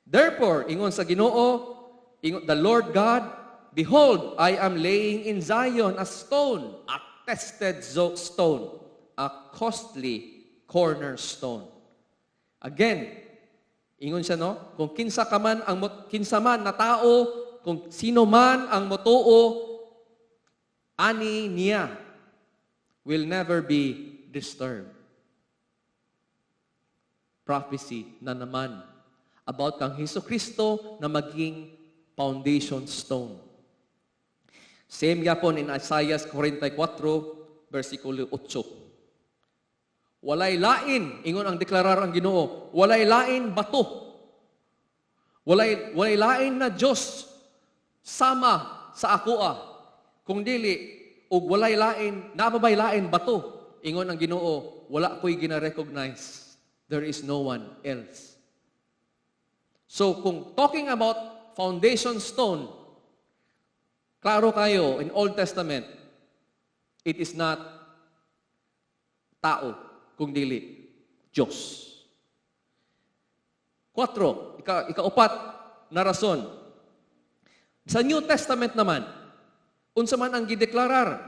Therefore, ingon sa Ginoo, ingon, the Lord God, "Behold, I am laying in Zion a stone, a tested stone, a costly cornerstone." Again, ingon siya, no? Kung kinsa ka man ang kinsa man na tao, kung sino man ang motuo ani niya will never be disturbed. Prophecy na naman about kang Heso Kristo na maging foundation stone. Same gyapon in Isaiah 44, versikulo 8. Walay lain, ingon ang deklarar ang Ginoo, walay lain bato. Walay lain na Dios sama sa akoa. Kung dili ug walay lain, naa pa bay lain bato? Ingon ang Ginoo, wala ko'y gina-recognize. There is no one else. So kung talking about foundation stone, klaro kayo in Old Testament, it is not tao, kung dili Diyos. Kwatro, ikaupat na rason. Sa New Testament naman, unsa man ang gideklarar?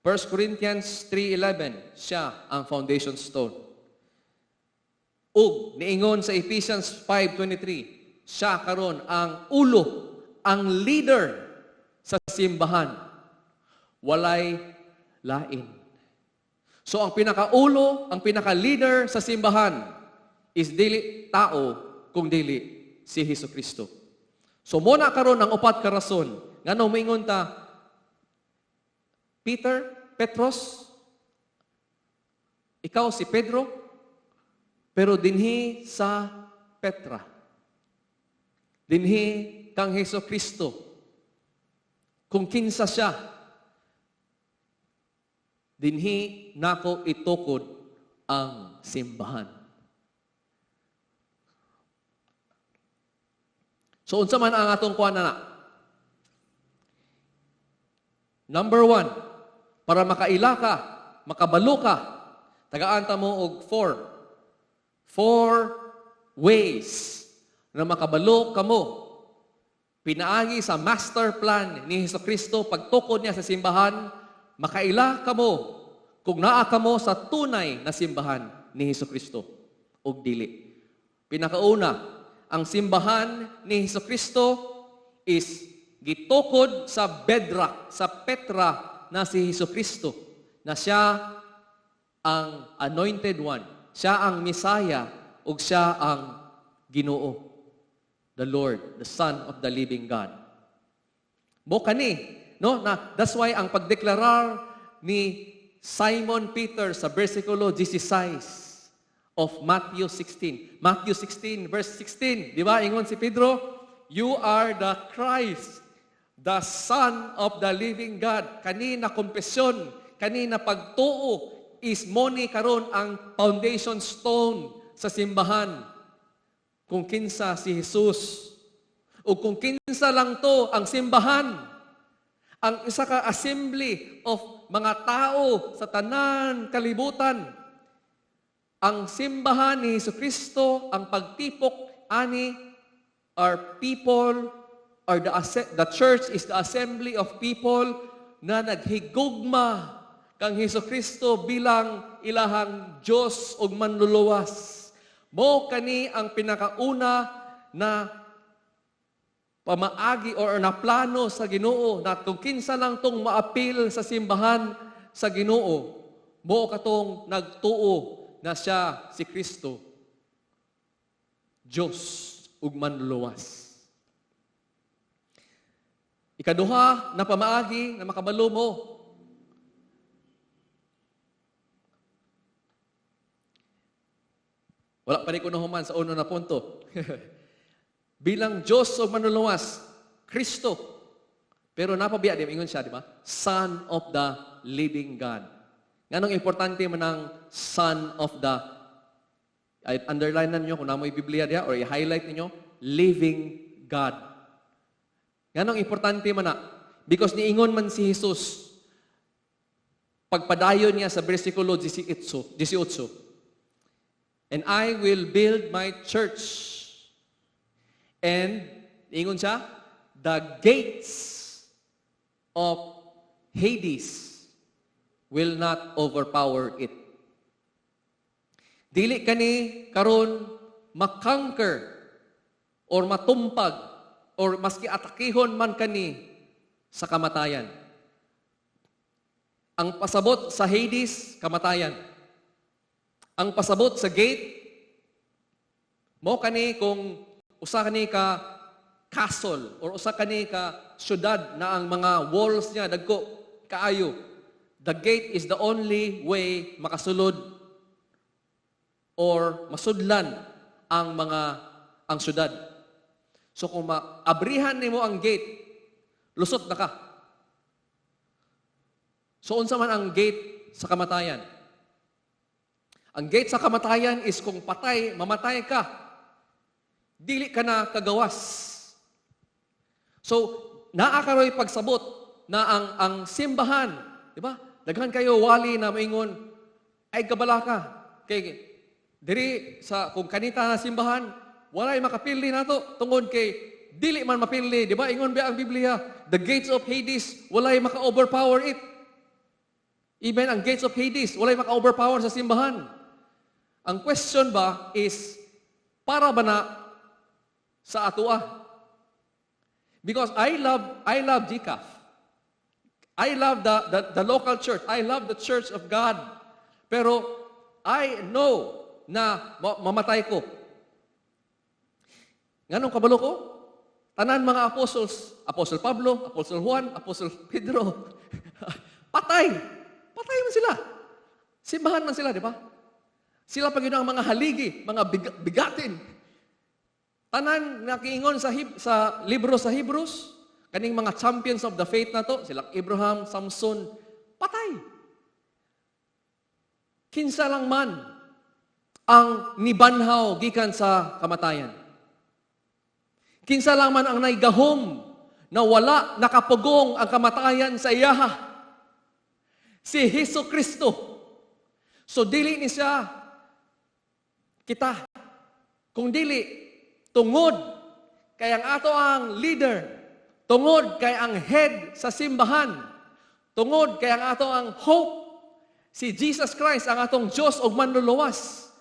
1 Corinthians 3:11, siya ang foundation stone. Ug niingon sa Ephesians 5:23, siya karon ang ulo, ang leader sa simbahan. Walay lain. So ang pinakaulo, ang pinaka-leader sa simbahan is dili tao kung dili si Hesus Kristo. So mao na karon ang upat ka rason ngano moingon ta Peter, Petros, ikaw si Pedro, pero dinhi sa Petra. Dinhi kang Hesus Kristo. Kung kinsa siya, dinhi nako itukod ang simbahan. So unsa man ang atong kuan na? Number one, para makaila ka, makabalo ka, tagaan ta mo og four. Four ways na makabalo kamo. Pinaagi sa master plan ni Hesus Kristo pagtukod niya sa simbahan, makaila kamo kung naa kamo sa tunay na simbahan ni Hesus Kristo ug dili. Pinakauna, ang simbahan ni Hesus Kristo is gitukod sa bedrock, sa Petra na si Hesus Kristo, na siya ang anointed one, siya ang Messiah, ug siya ang Ginoo, the Lord, the Son of the living God. Mao kani, no? Na that's why ang pagdeklarar ni Simon Peter sa versikulo 16 of Matthew 16. Matthew 16 verse 16, di ba? Ingon si Pedro, "You are the Christ, the Son of the living God." Kani na kompesyon, kani na pagtuo is mao ni karon ang foundation stone sa simbahan. Kung kinsa si Jesus o kung kinsa lang to ang simbahan, ang isa ka assembly of mga tao sa tanan kalibutan. Ang simbahan ni Hesus Kristo, ang pagtipok ani are people, or the church is the assembly of people na naghigugma kang Hesus Kristo bilang ilahang Dios ug manluluwas. Mao kani ang pinakauna na pamaagi or na plano sa Ginoo na kung kinsa lang tong maapil sa simbahan sa Ginoo, mao katong nagtuo na siya si Kristo, Dios ug manluluwas. Ikaduha na pamaagi na makabalo mo, wala pa ni ko nahuman sa uno na punto. Bilang Diyos o manluluwas, Kristo. Pero napabiya, di ingon siya, di ba? Son of the living God. Nganong importante man ang Son of the, ay, underline na ninyo kung naa moy Biblia diha or i-highlight ninyo, living God. Nganong importante man na? Because niingon man si Jesus, pagpadayon niya sa versikulo 18, 18, "And I will build my church." And, ingon siya, "the gates of Hades will not overpower it." Dili kani karon makonquer or matumpag or maski atakihon man kani sa kamatayan. Ang pasabot sa Hades, kamatayan. Ang pasabot sa gate, mao kani kung usa kani ka castle or usa kani ka syudad na ang mga walls niya dagko kaayo. The gate is the only way makasulod or masudlan ang syudad. So kung maabrihan nimo ang gate, lusot na ka. So unsa man ang gate sa kamatayan? Ang gate sa kamatayan is kung patay, mamatay ka, dili ka na kagawas. So, naa karoy pagsabot na ang simbahan, di ba? Daghan kayo wali na moingon, "Ay kabalaka. Kay diri sa kung kanita na simbahan, walay makapili nato tungod kay dili man mapili," di ba? Ingon ba ang Biblia, the gates of Hades, walay maka-overpower it. Even ang gates of Hades, walay maka-overpower sa simbahan. Ang question ba is, para ba na sa atoa? Because I love GCAF. I love the local church. I love the church of God. Pero I know na mamatay ko. Nganong kabalo ko? Tanan mga apostles, Apostle Pablo, Apostle Juan, Apostle Pedro, patay. Patay man sila. Simbahan man sila, di ba? Sila pa gyud ang mga haligi, mga bigatin. Tanan nakiingon sa libro sa Hebrews, kaning mga champions of the faith na to, sila Abraham, Samson, patay. Kinsa lang man ang nibanhaw gikan sa kamatayan? Kinsa lang man ang naigahom na wala nakapugong ang kamatayan sa iyaha? Si Hesus Kristo. So dili ni siya kita. Kung dili, tungod kay ang ato ang leader, tungod kay ang head sa simbahan, tungod kay ang ato ang hope, si Jesus Christ ang atong Diyos ug manluluwas.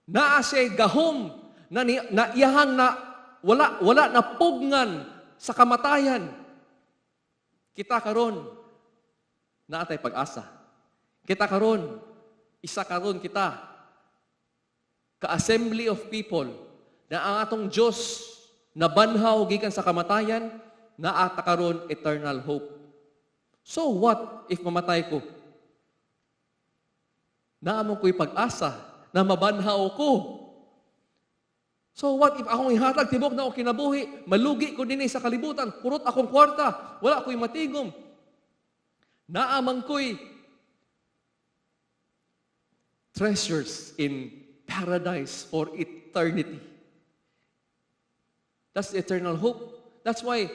Naa siya gahom na iyahang na wala na pugngan sa kamatayan. Kita karon naa tay pag-asa. Kita karon, isa karon kita ka-assembly of people na ang atong Diyos na banhaw gikan sa kamatayan, naa ta karon eternal hope. So what if mamatay ko? Naa man ko'y pag-asa na mabanhaw ko. So what if akong ihatag tibok na akong kinabuhi, malugi ko dinhi sa kalibutan, kurot akong kwarta, wala ko'y matigom? Naa man ko'y treasures in paradise for eternity. That's the eternal hope. That's why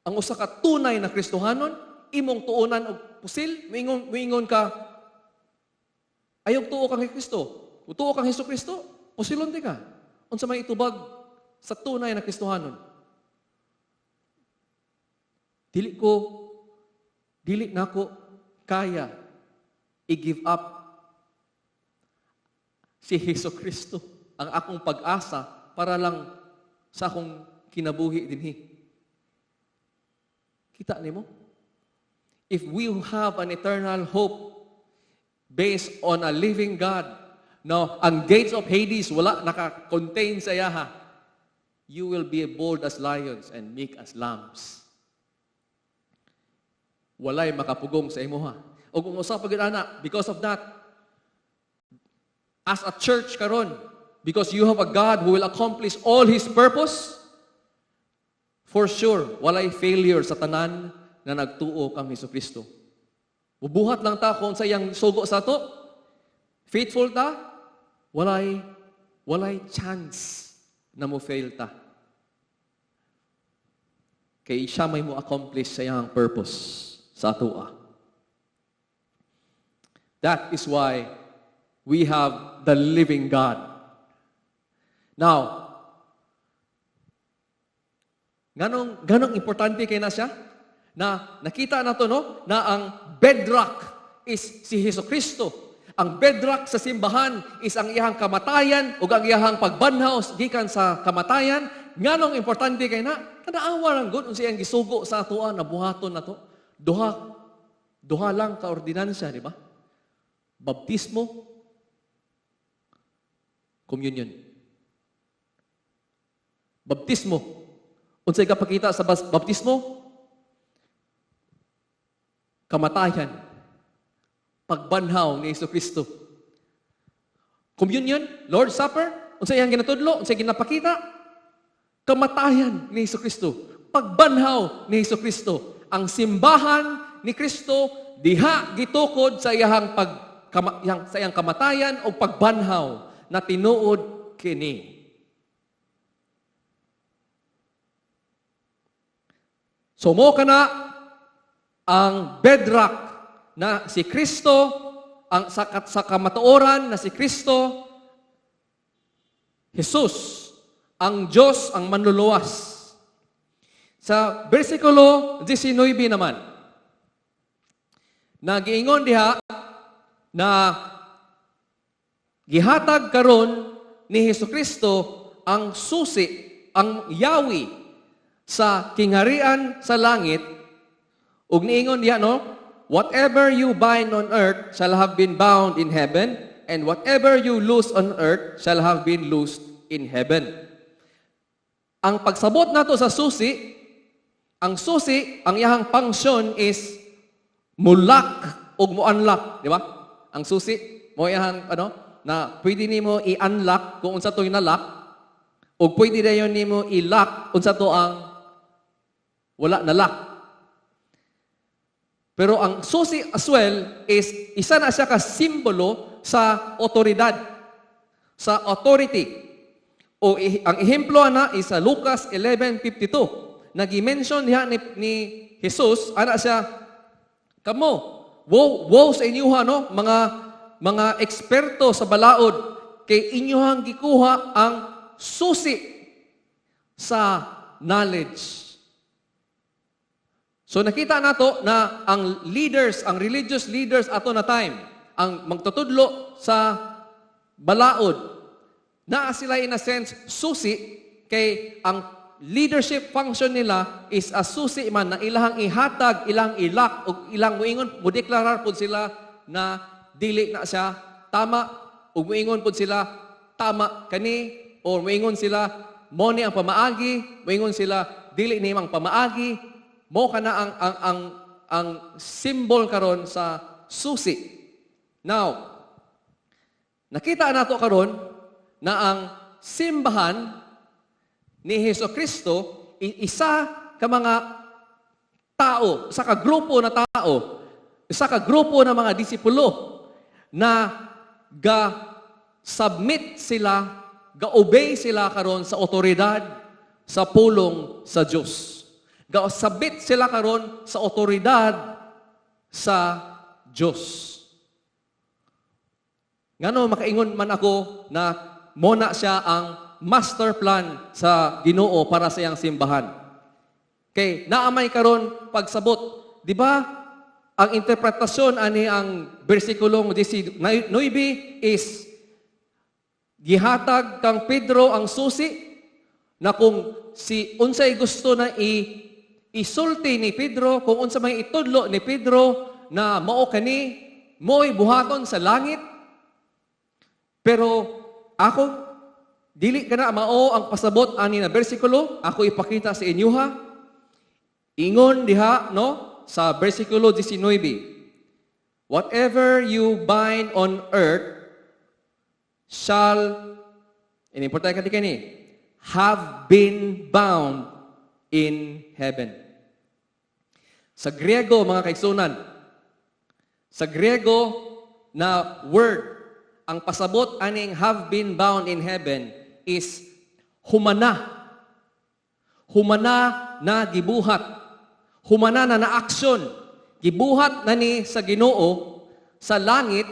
ang usa ka tunay na Kristohanon, imong tuonan og pusil, moingon ka, "Ayaw tuo kang Kristo. Kung tuo kang Hesus Kristo, pusilon di ka." Unsa may itubag sa tunay na Kristohanon? "Dili nako kaya i-give up si Hesus Kristo, ang akong pag-asa, para lang sa akong kinabuhi dinhi." Kita nimo? If we have an eternal hope based on a living God, no, ang gates of Hades wala naka-contain sa iyaha, you will be bold as lions and meek as lambs. Walay makapugong sa imuha. O kung usa pa gyud ana, because of that, as a church karon, because you have a God who will accomplish all His purpose, for sure, walay failure sa tanan na nagtuo kang Hesus Kristo. Mubuhat lang ta kung sa iyang sugo sa ato, faithful ta, walay chance na mo fail ta. Kay siya may mo accomplish sa iyang purpose sa atoa. That is why we have the living God. Now, nganong importante kay na siya? Na nakita na to, no, na ang bedrock is si Hesus Kristo. Ang bedrock sa simbahan is ang iyang kamatayan ug ang iyang pagbanhaw gikan sa kamatayan. Nganong importante kay na? Tanaawa lang gud unsa iyang gisugo sa atoa na buhaton nato. Duha lang ka ordinansya, di ba? Baptismo, communion. Baptismo. Unsay gapakita sa baptismo? Kamatayan. Pagbanhaw ni Hesus Kristo. Communion, Lord's Supper, unsay iyang ginatudlo, unsay ginapakita? Kamatayan ni Hesus Kristo. Pagbanhaw ni Hesus Kristo. Ang simbahan ni Kristo diha gitukod sa iyang pag kama, yang, sa iyang kamatayan o pagbanhaw na tinuod kini. So mo kana ang bedrock na si Kristo, ang sa kamatuoran na si Kristo, Jesus, ang Diyos, ang manluluwas. Sa versikulo 19 naman, nagiingon diha na gihatag karon ni Hesus Kristo ang susi, ang yawi sa kingharian sa langit, ug niingon diha, no, "Whatever you bind on earth shall have been bound in heaven, and whatever you loose on earth shall have been loosed in heaven." Ang pagsabot nato sa susi, ang susi, ang iyahang function is mu-lock ug mo-unlock, di ba? Ang susi, mo iyahang ano, na pwede nimo i-unlock kung unsa to na-lock, ug pwede dayon nimo i-lock unsa to ang wala na lock. Pero ang susi as well is isa na siya ka simbolo sa otoridad, sa authority. O ang ehemplo ana is sa Lucas 11:52. Nagi-mention diha ni Jesus, ana siya, "Kamo, woe, woe sa inyo, no, mga eksperto sa balaod, kay inyohang gikuha ang susi sa knowledge." So nakita nato na ang leaders, ang religious leaders ato na time, ang magtutudlo sa balaod, naa sila in a sense susi, kay ang leadership function nila is a susi man na ilahang ihatag, ilang i-lock, ug ilang muingon, mudeklarar pud sila na dili na siya tama, ug muingon pud sila tama kani, or muingon sila mo ni ang pamaagi, muingon sila dili ni ang pamaagi. Mo kana ang symbol karon sa susi. Now, nakita nato karon na ang simbahan ni Hesus Kristo isa ka mga tao, isa ka grupo na tao, isa ka grupo na mga disipulo na ga submit sila, ga obey sila karon sa otoridad sa pulong sa Dios. Ga submit sila karon sa otoridad sa Dios. Ngano makaingon man ako na mo na siya ang master plan sa Ginoo para sa iyang simbahan? Kay naamay karon pagsabot, di ba? Ang interpretasyon ani ang versikulong 19 is gihatag kang Pedro ang susi na kung si unsay gusto na isulti ni Pedro, kung unsa may itudlo ni Pedro na mao kani, mo'y buhaton sa langit. Pero ako dili kana mao ang pasabot ani na bersikulo, ako ipakita sa inyo ha. Ingon diha, no, sa bersikulo 19. "Whatever you bind on earth shall," ini importante ka ni, "have been bound in heaven." Sa Griego, mga kaigsunan, sa Griego na word, ang pasabot aning "have been bound in heaven" is humana. Humana na gibuhat. Humana na na-aksyon. Gibuhat na ni sa Ginoo sa langit,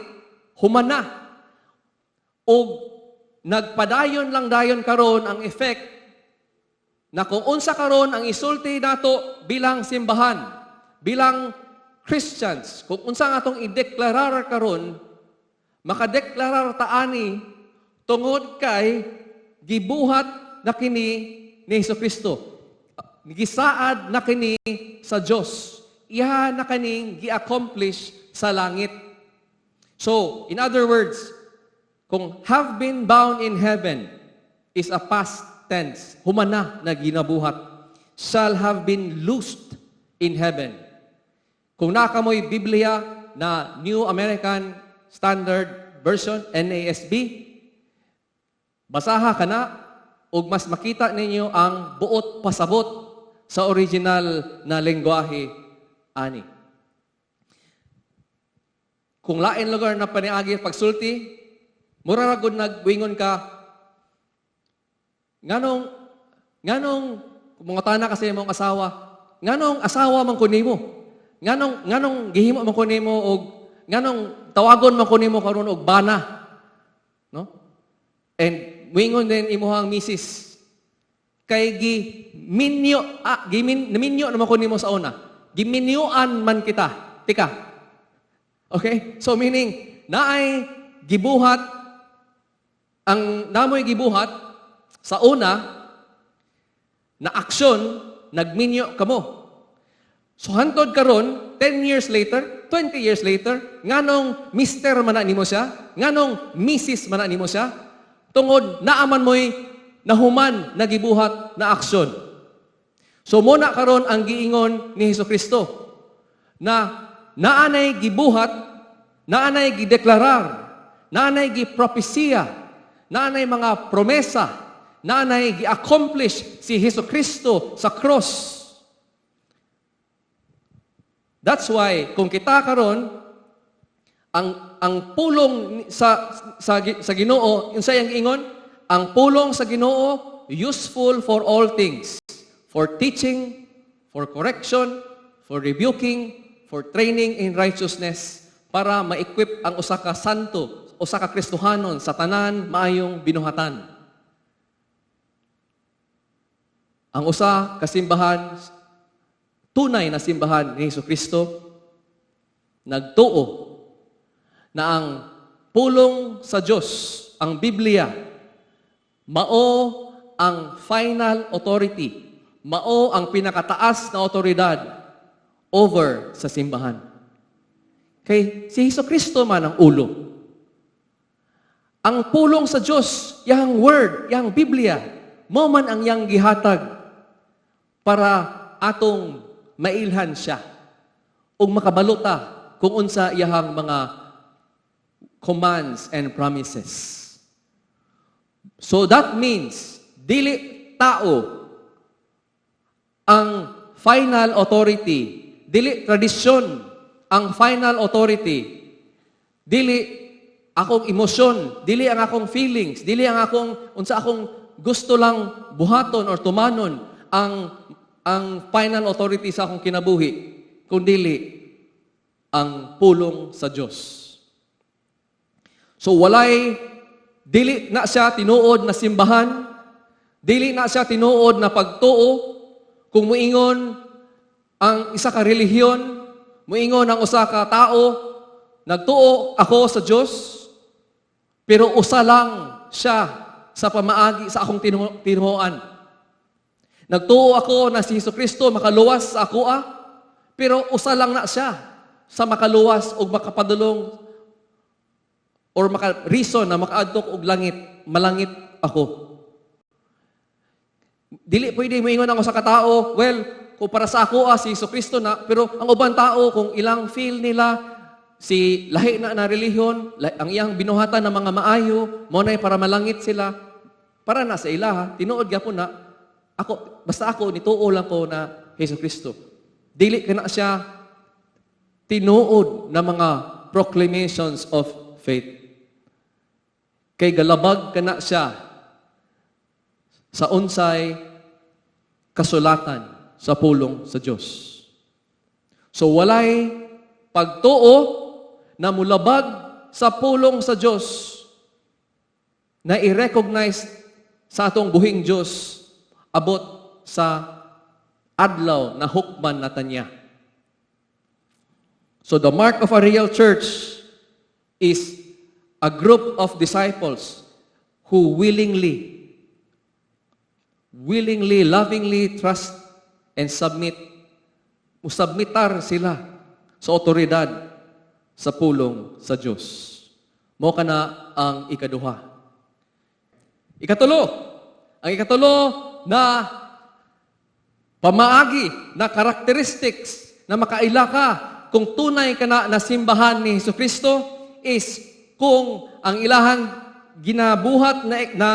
humana. O nagpadayon lang dayon karon ang effect na kung unsa karon ang isulti nato bilang simbahan, bilang Christians, kung unsa ang atong ideklarar karon, makadeklarar ta ani tungod kay gibuhat na kini ni Hesus Kristo. Gisaad na kini sa Dios. Iha na kaning gi-accomplish sa langit. So, in other words, kung "have been bound in heaven" is a past tense, humana na ginabuhat. shall have been loosed in heaven." Kung naa kamoy Biblia na New American Standard Version, NASB, basaha kana ug mas makita ninyo ang buot pasabot sa original na lengguwahe ani. Kung lain lugar na paniagi pagsulti, mura ra gud nagwingon ka, nganong mangutana ka sa imong asawa, "Nganong asawa man ko nimo? Nganong gihimo man ko nimo og nganong tawagon man ko nimo karon og bana?" No? And muingon din imuhang misis, "Kay gi minyo ah, gimin naminyo naman ko nimo sa una. Giminyuan man kita." Tika. Okay? So meaning, naay gibuhat ang namoy gibuhat sa una na aksyon, nagminyo kamo. So hantod karon, 10 years later, 20 years later, nganong mister man na nimo siya, nganong misis man na nimo siya, tungod naa man mo'y nahuman na gibuhat na aksyon. So mao na karon ang giingon ni Hesus Kristo na naanay gibuhat, naanay gideklarar, naanay gipropesiya, naanay mga promesa, naanay gi-accomplish si Hesus Kristo sa cross. That's why kung kita karon ang pulong sa Ginoo, unsa iyang giingon? Ang pulong sa Ginoo, useful for all things, for teaching, for correction, for rebuking, for training in righteousness, para ma-equip ang usa ka santo, usa ka Kristohanon sa tanan maayong binuhatan. Ang usa ka simbahan, tunay na simbahan ni Hesus Kristo, nagtuo na ang pulong sa Dios, ang Biblia, mao ang final authority, mao ang pinakataas na otoridad over sa simbahan. Kay si Hesus Kristo man ang ulo. Ang pulong sa Dios, yang word, yang Biblia, mao man ang yang gihatag para atong mailhan siya ug makabalo ta kung unsa iyahang mga commands and promises. So that means dili tao ang final authority, dili tradisyon ang final authority, dili akong emosyon, dili ang akong feelings, dili ang akong unsa akong gusto lang buhaton or tumanon ang final authority sa akong kinabuhi, kundili ang pulong sa Dios. So walay dili na siya tinuod na simbahan, dili na siya tinuod na pagtuo kung muingon ang isa ka relihiyon, muingon ang usa ka tao, "Nagtuo ako sa Dios, pero usa lang siya sa pamaagi sa akong tinuoan. Nagtuo ako na si Hesus Kristo makaluwas sa akoa, pero usa lang na siya sa makaluwas o makapadulong or maka reason na makaadto og langit, malangit ako." Dili pwede moingon ako sa katao, "Well, kung para sa ako ah, si Hesus Kristo na," pero ang uban tao, kung ilang feel nila, si lahi na na relihiyon, ang iyang binuhatan ng mga maayo, mao na para malangit sila, para na sa ilaha, tinuod gyapon na, ako, basta ako, nituo lang ko na Hesus Kristo. Dili kana siya tinuod na mga proclamations of faith. Kay galabag kana siya sa unsay kasulatan sa pulong sa Dios. So walay pagtuo na mulabag sa pulong sa Dios na i-recognize sa atong buhing Dios abot sa adlaw na hukman nata niya. So the mark of a real church is a group of disciples who willingly, lovingly trust and submit. Musubmitar sila sa otoridad sa pulong sa Diyos. Mao kana ang ikaduha. Ikatulo, ang ikatulo na Pamaagi na characteristics na makaila ka kung tunay ka na simbahan ni Hesus Kristo is kung ang ilahang ginabuhat na, na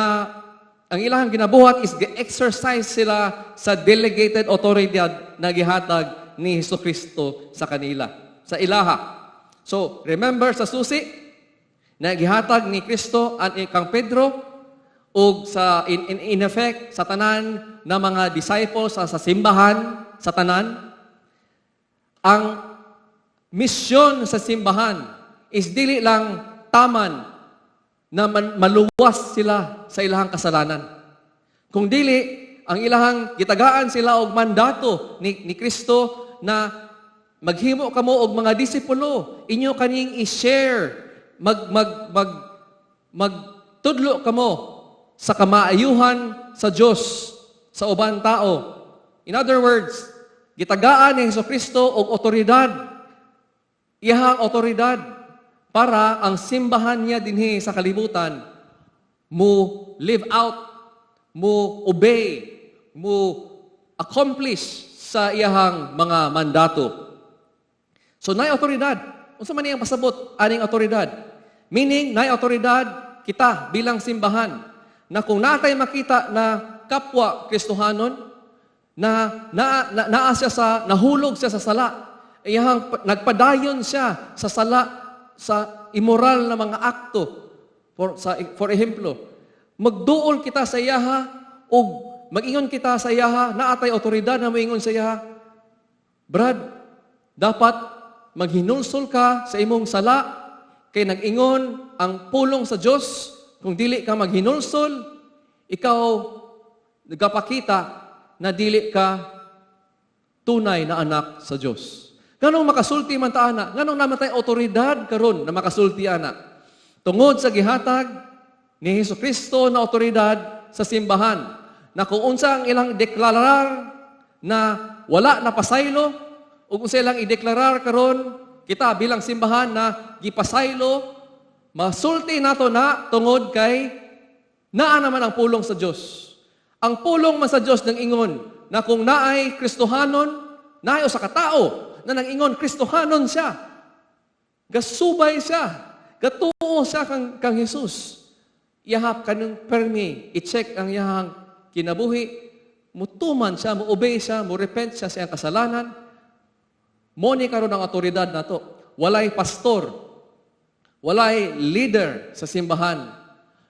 ang ilahang ginabuhat is gi-exercise sila sa delegated authority na gihatag ni Hesus Kristo sa kanila, sa ilaha. So, remember sa susi na gihatag ni Kristo ang kang Pedro ug sa in effect sa tanan na mga disciples sa simbahan, sa tanan, ang misyon sa simbahan is dili lang taman na maluwas sila sa ilahang kasalanan. Kung dili, ang ilahang gitagaan sila og mandato ni Kristo na maghimo kamo og mga disipulo, inyo kaning i-share, mag mag mag magtudlo kamo sa kamaayuhan sa Dios sa uban tao. In other words, gitagaan ni Hesus Kristo og otoridad, iyahang otoridad para ang simbahan niya dinhi sa kalibutan mo live out, mo obey, mo accomplish sa iyahang mga mandato. So naay otoridad. Unsa man iyang pasabot aning otoridad? Meaning, naay otoridad kita bilang simbahan na kung natay makita na kapwa Kristohanon na naa siya sa nahulog siya sa sala, iyahang nagpadayon siya sa sala, sa immoral na mga akto, for ehemplo, magduol kita sa iyaha ug mag-ingon kita sa iyaha, naatay otoridad na moingon sa iyaha, "Brad, dapat maghinulsol ka sa imong sala kay nag-ingon ang pulong sa Dios, kung dili ka maghinulsol, ikaw nagapakita na dili ka tunay na anak sa Dios." Nganong makasulti man ta ana? Nganong namatay otoridad karon na makasulti ana? Tungod sa gihatag ni Hesus Kristo na otoridad sa simbahan na kung unsa ang ilang deklarar na wala na pasaylo ug unsa ilang ideklarar karon, kita bilang simbahan na gipasaylo, masulti nato na tungod kay naa naman ang pulong sa Dios. Ang pulong man sa Dios nang ingon na kung naay Kristohanon, naay usa ka tao na nang ingon Kristohanon siya, gasubay siya, gatuo siya kang Jesus, iyahap kanang permi i-check ang iyahang kinabuhi, mutuman siya, mo-obey siya, mo-repent siya sa iyang kasalanan, mo ni karon ang otoridad nato. Walay pastor, walay leader sa simbahan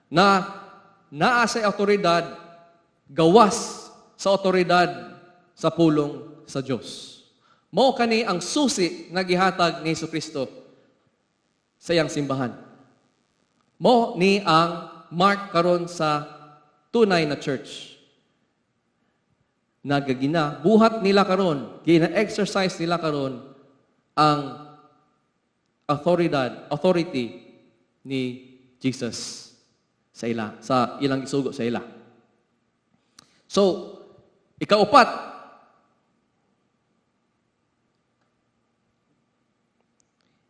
na naa sa otoridad gawas sa otoridad sa pulong sa Dios. Mao kani ang susi na gihatag ni Hesus Kristo sa iyang simbahan. Mo ni ang mark karon sa tunay na church. Nagagina, buhat nila karon, gina-exercise nila karon ang authority ni Jesus sa ila, sa ilang isugo sa ila. So, ikaupat,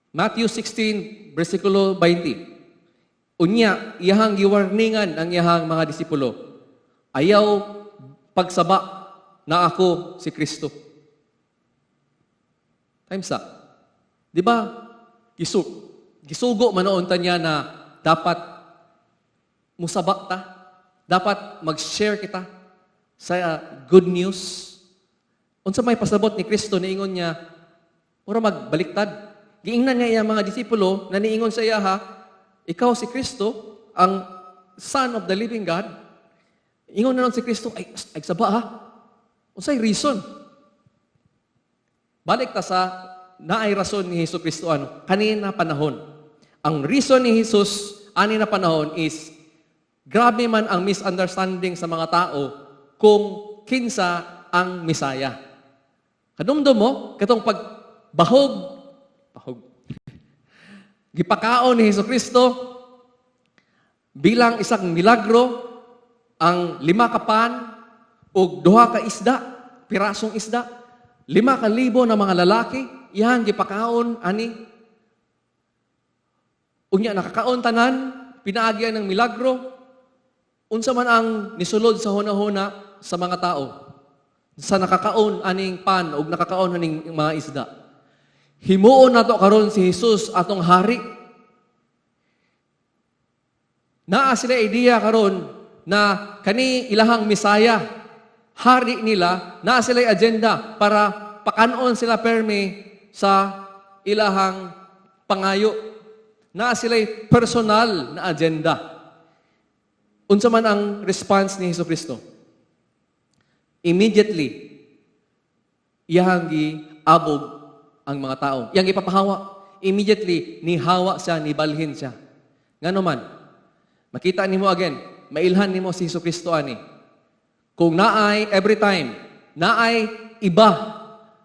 Matthew 16, versikulo 20. Unya, iyahang giwarningan ang iyahang mga disipulo. "Ayaw pagsaba na ako si Kristo." Times up. Di ba? Gisugo man noon ta niya na dapat musaba ta. Dapat mag-share kita sa good news. Unsa may pasabot ni Kristo, niingon niya, mura magbaliktad. Giingnan niya iyang mga disipulo na niingon sa iya, ha, "Ikaw si Kristo, ang Son of the living God." Ingon na lang si Kristo, "Ay, ay saba ha." Unsay reason? Balik ta sa naay rason ni Hesus Kristo ano, kanina panahon. Ang reason ni Jesus ani na panahon is grabe man ang misunderstanding sa mga tao kung kinsa ang Misaya. Kadumdum mo, katong pagbahog, bahog, gipakaon ni Hesus Kristo bilang isang milagro ang 5 ka pan ug 2 ka isda, pirasong isda. 5,000 na mga lalaki, iyang gipakaon ani. Unya nakakaon tanan, pinaagyan ng milagro. Unsa man ang nisulod sa huna-huna sa mga tao? Sa nakakaon aning pan ug nakakaon aning mga isda. Himuon nato karon si Jesus atong hari. Naa sila idea karon na kani ilahang Misaya, hari nila, naa sila agenda para pakanon sila permi sa ilahang pangayo. Naa sila personal na agenda. Unsa man ang response ni Hesus Kristo? Immediately, iyahang giabog ang mga tao. Iyang ipapahawa. Immediately, nihawa siya, nibalhin siya. Ngano man, makita nimo again, mailhan nimo si Hesus Kristo ani. Kung naay every time, naay iba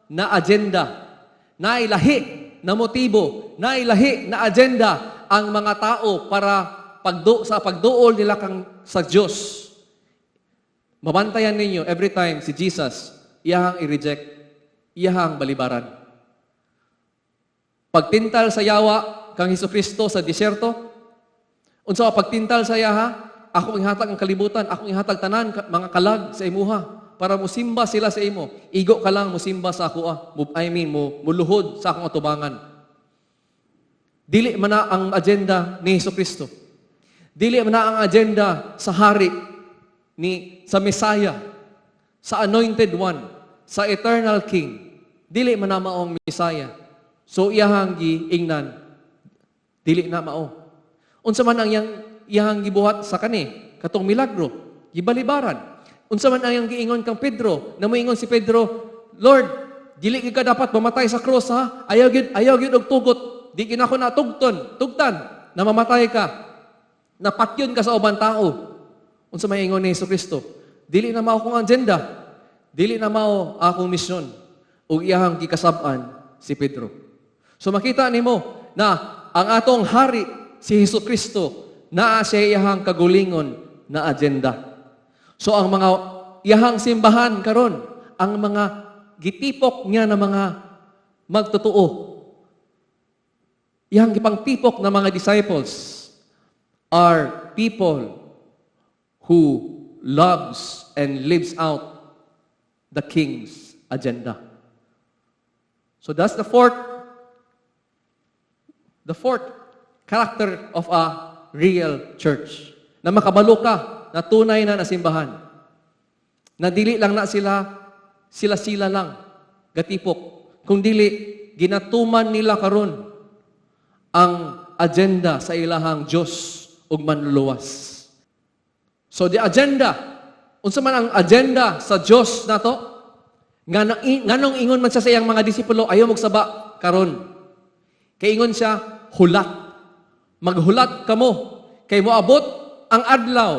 na agenda, naay lahi na motibo, naay lahi na agenda ang mga tao para sa pagduol nila kang sa Dios. Mabantayan ninyo every time si Jesus, iyahang i-reject, iyahang balibaran. Pagtintal sa yawa kang Hesus Kristo sa disyerto, unsa pagtintal sa iyaha? Ako ihatag ang kalibutan, ako ihatag tanan mga kalag sa imuha para musimba sila sa imo. Igo ka lang musimba sa ako, I mean, mo muluhod sa akong atubangan. Dili man na ang agenda ni Hesus Kristo. Dili man na ang agenda sa hari ni sa Messiah, sa Anointed One, sa Eternal King. Dili man na maong Messiah. So iyahang giingnan, dili na mao. Unsa man ang iyang gibuhat sa kani katong milagro, gibalibaran. Unsa man ang iyang giingon kang Pedro, na moingon si Pedro, "Lord, dili gyud ka dapat mamatay sa cross, ha. Ayaw gyud og tugot. Di gyud ako natugton, tugtan na mamatay ka. Napatyon ka sa uban tao." Unsa may ingon ni Hesus Kristo? "Dili na mao akong agenda. Dili na mao akong misyon." Ug iyahang gikasab-an si Pedro. So makita nimo na ang atong hari, si Hesus Kristo, naa siya iyahang kagulingon na agenda. So ang mga iyahang simbahan karon, ang mga gitipok niya na mga magtotoo, iyahang gipangtipok na mga disciples are people who loves and lives out the King's agenda. So that's the fourth character of a real church. Na makabalo ka na tunay na nasimbahan. Na dili lang na sila, sila-sila lang, gatipok. Kung dili, ginatuman nila karon ang agenda sa ilahang Diyos ug Manluluwas. So the agenda, unsa man ang agenda sa Dios nato? Nganong ingon man siya sa iyang mga disipulo, "Ayaw magsaba karon"? Kay ingon siya, "Hulat. Maghulat kamo kay moabot ang adlaw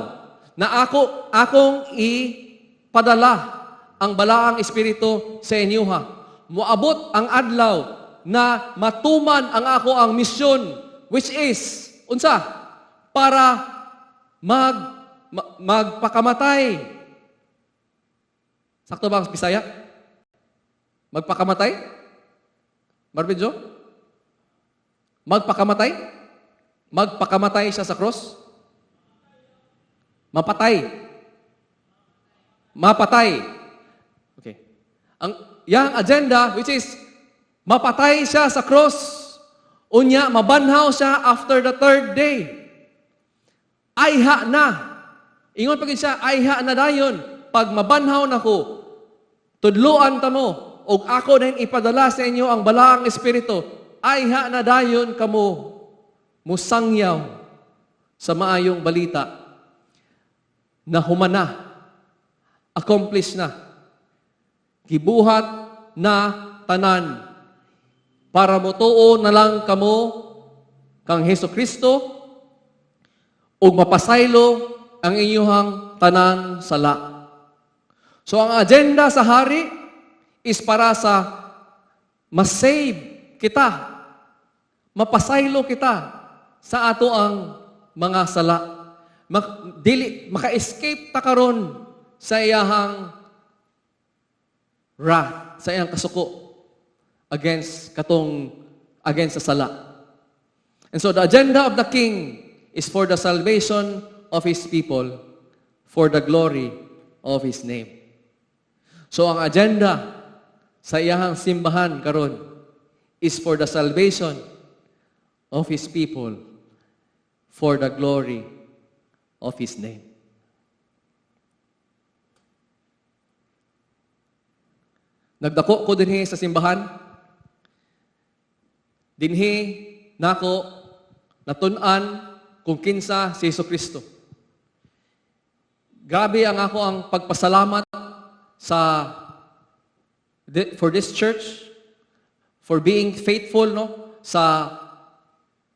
na ako akong ipadala ang Balaang Espiritu sa inyoha. Moabot ang adlaw na matuman ang ako ang misyon," which is unsa? Para magpakamatay. Sakto ba ang Bisaya? Magpakamatay? Marvin Joe? Magpakamatay? Magpakamatay siya sa cross? Mapatay. Mapatay. Okay. Ang yang agenda, which is mapatay siya sa cross. Unya mabanhaw siya after the third day. Ayha na. Ingon pa gid siya, "Ayha na dayon. Pag mabanhaw nako, tudluan ta mo, ug ako din ipadala sa inyo ang Balaang Espiritu. Ayha na dayon kamo musangyaw sa maayong balita na humana, accomplish na, gibuhat na tanan para motuo na lang kamo kang Hesus Kristo ug mapasaylo ang inyong tanan sala." So ang agenda sa hari is para sa ma-save kita, mapasaylo kita sa ato ang mga sala. Dili maka-escape ta karon sa iyahang wrath, sa iyang kasuko against sa sala. And so the agenda of the King is for the salvation of his people, for the glory of his name. So ang agenda sa iyahang simbahan karon is for the salvation of His people, for the glory of His name. Nagdako ko dinhi sa simbahan. Dinhi nako natun-an kung kinsa si Hesus Kristo. Grabe ang ako ang pagpasalamat sa for this church for being faithful, no, sa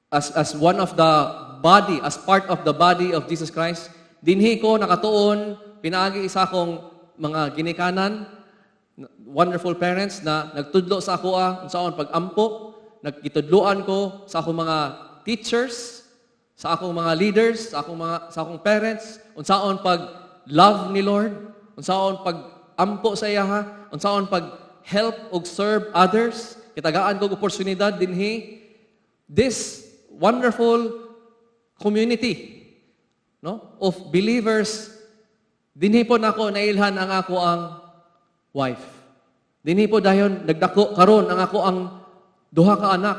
as one of the body, as part of the body of Jesus Christ. Dinhi ko nakatuon pinaagi sa akong mga ginikanan, wonderful parents na nagtudlo sa ako unsaon pag-ampo, nagitudloan ko sa akong mga teachers, sa akong mga leaders, sa akong parents, unsaon pag love ni Lord, unsaon pag ampo sa iyaha, unsaon pag help ug serve others. Gitagaan ko og oportunidad dinhi, this wonderful community, no, of believers. Dinhi po nako nailhan ang ako ang wife. Dinhi po dayon nagdako karon ang ako ang duha ka anak.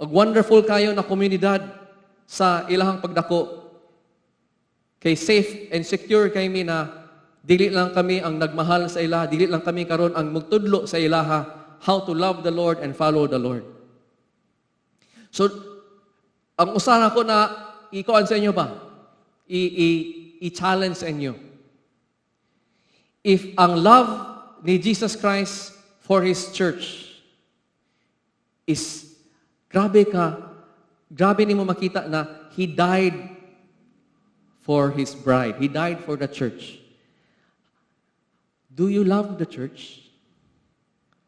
Ug wonderful kayo na komunidad sa ilahang pagdako. Kay safe and secure kay mi na dili lang kami ang nagmahal sa ilaha, dili lang kami karon ang magtudlo sa ilaha how to love the Lord and follow the Lord. So, ang usa nako na ikuan sa inyo ba? I-challenge sa inyo. If ang love ni Jesus Christ for His church is grabe ka, grabe nimo makita na He died for His bride. He died for the church. Do you love the church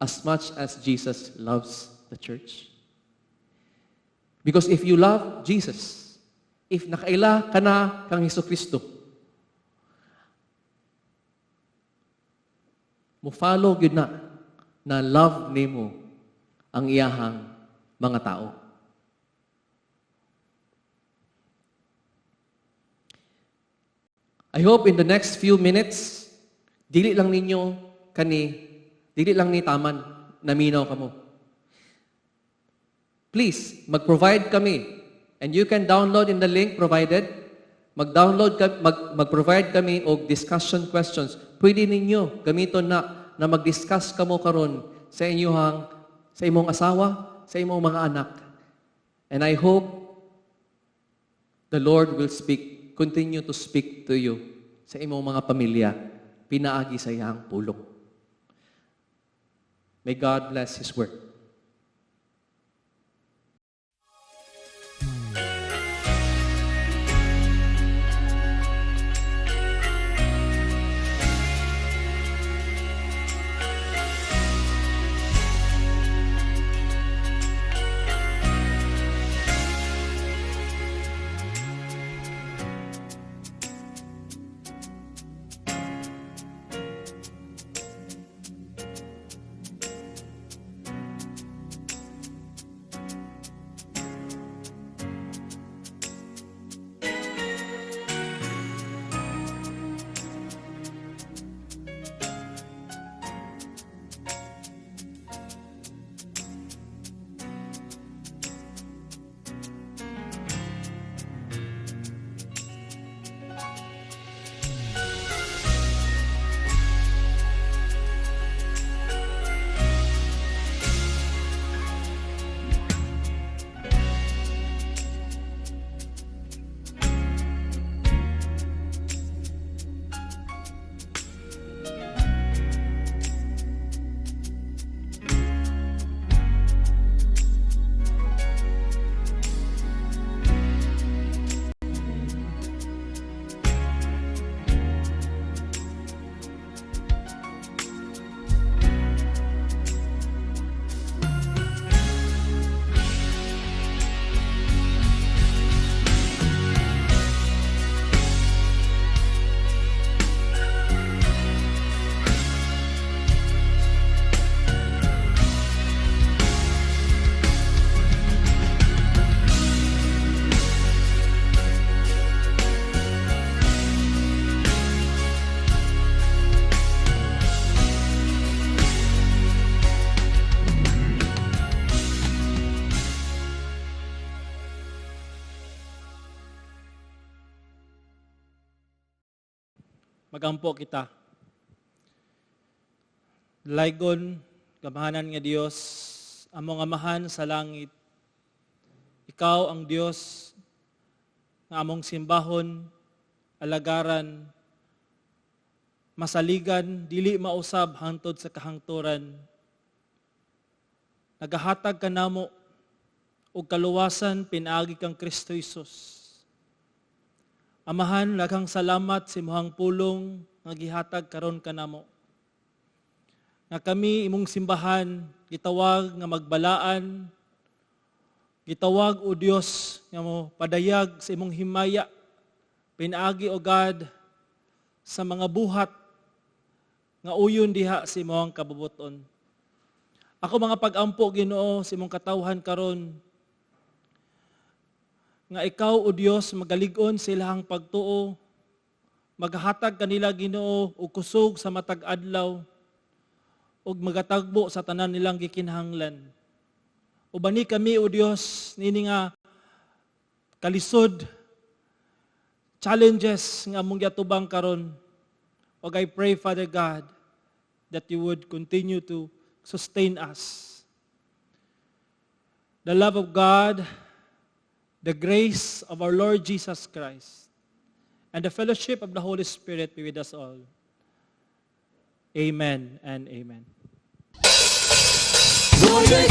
as much as Jesus loves the church? Because if you love Jesus, if nakaila ka na kang Hesus Kristo, mo follow gyud na na love nimo ang iyahang mga tao. I hope in the next few minutes, dili lang ninyo kani, dili lang ni taman, naminaw kamo. Please, mag-provide kami. And you can download in the link provided. Mag-download ka, mag-provide kami og discussion questions. Pwede ninyo gamiton na na mag-discuss kamo karon sa imong asawa, sa imong mga anak. And I hope the Lord will speak, continue to speak to you sa imong mga pamilya, pinaagi sa iyang pulong. May God bless His work. Magampo kita. Laygon, gamhanan nga Dios, among Amahan sa langit, ikaw ang Dios nga among simbahon, alagaran, masaligan, dili mausab hangtod sa kahangturan. Nagahatag ka namo og kaluwasan pinaagi kang Kristo Jesus. Amahan, daghang salamat sa imong pulong nga gihatag karon kanamo. Nga kami imong simbahan, gitawag nga magbalaan, gitawag, O Dios, nga mo padayag sa imong himaya, pinaagi, O God, sa mga buhat nga uyon diha sa imong kabubuton. Ako mga pag-ampo, Ginoo, sa imong katawhan karon nga ikaw, O Dios, magalig-on sa ilahang pagtuo, maghatag kanila, Ginoo, og kusog sa matag adlaw ug magatagbo sa tanan nilang gikinahanglan. Ubani kami, O Dios, nini nga kalisod, challenges nga among giatubang karon. Og I pray, Father God, that you would continue to sustain us. The love of God, the grace of our Lord Jesus Christ, and the fellowship of the Holy Spirit be with us all. Amen and amen. Lord, your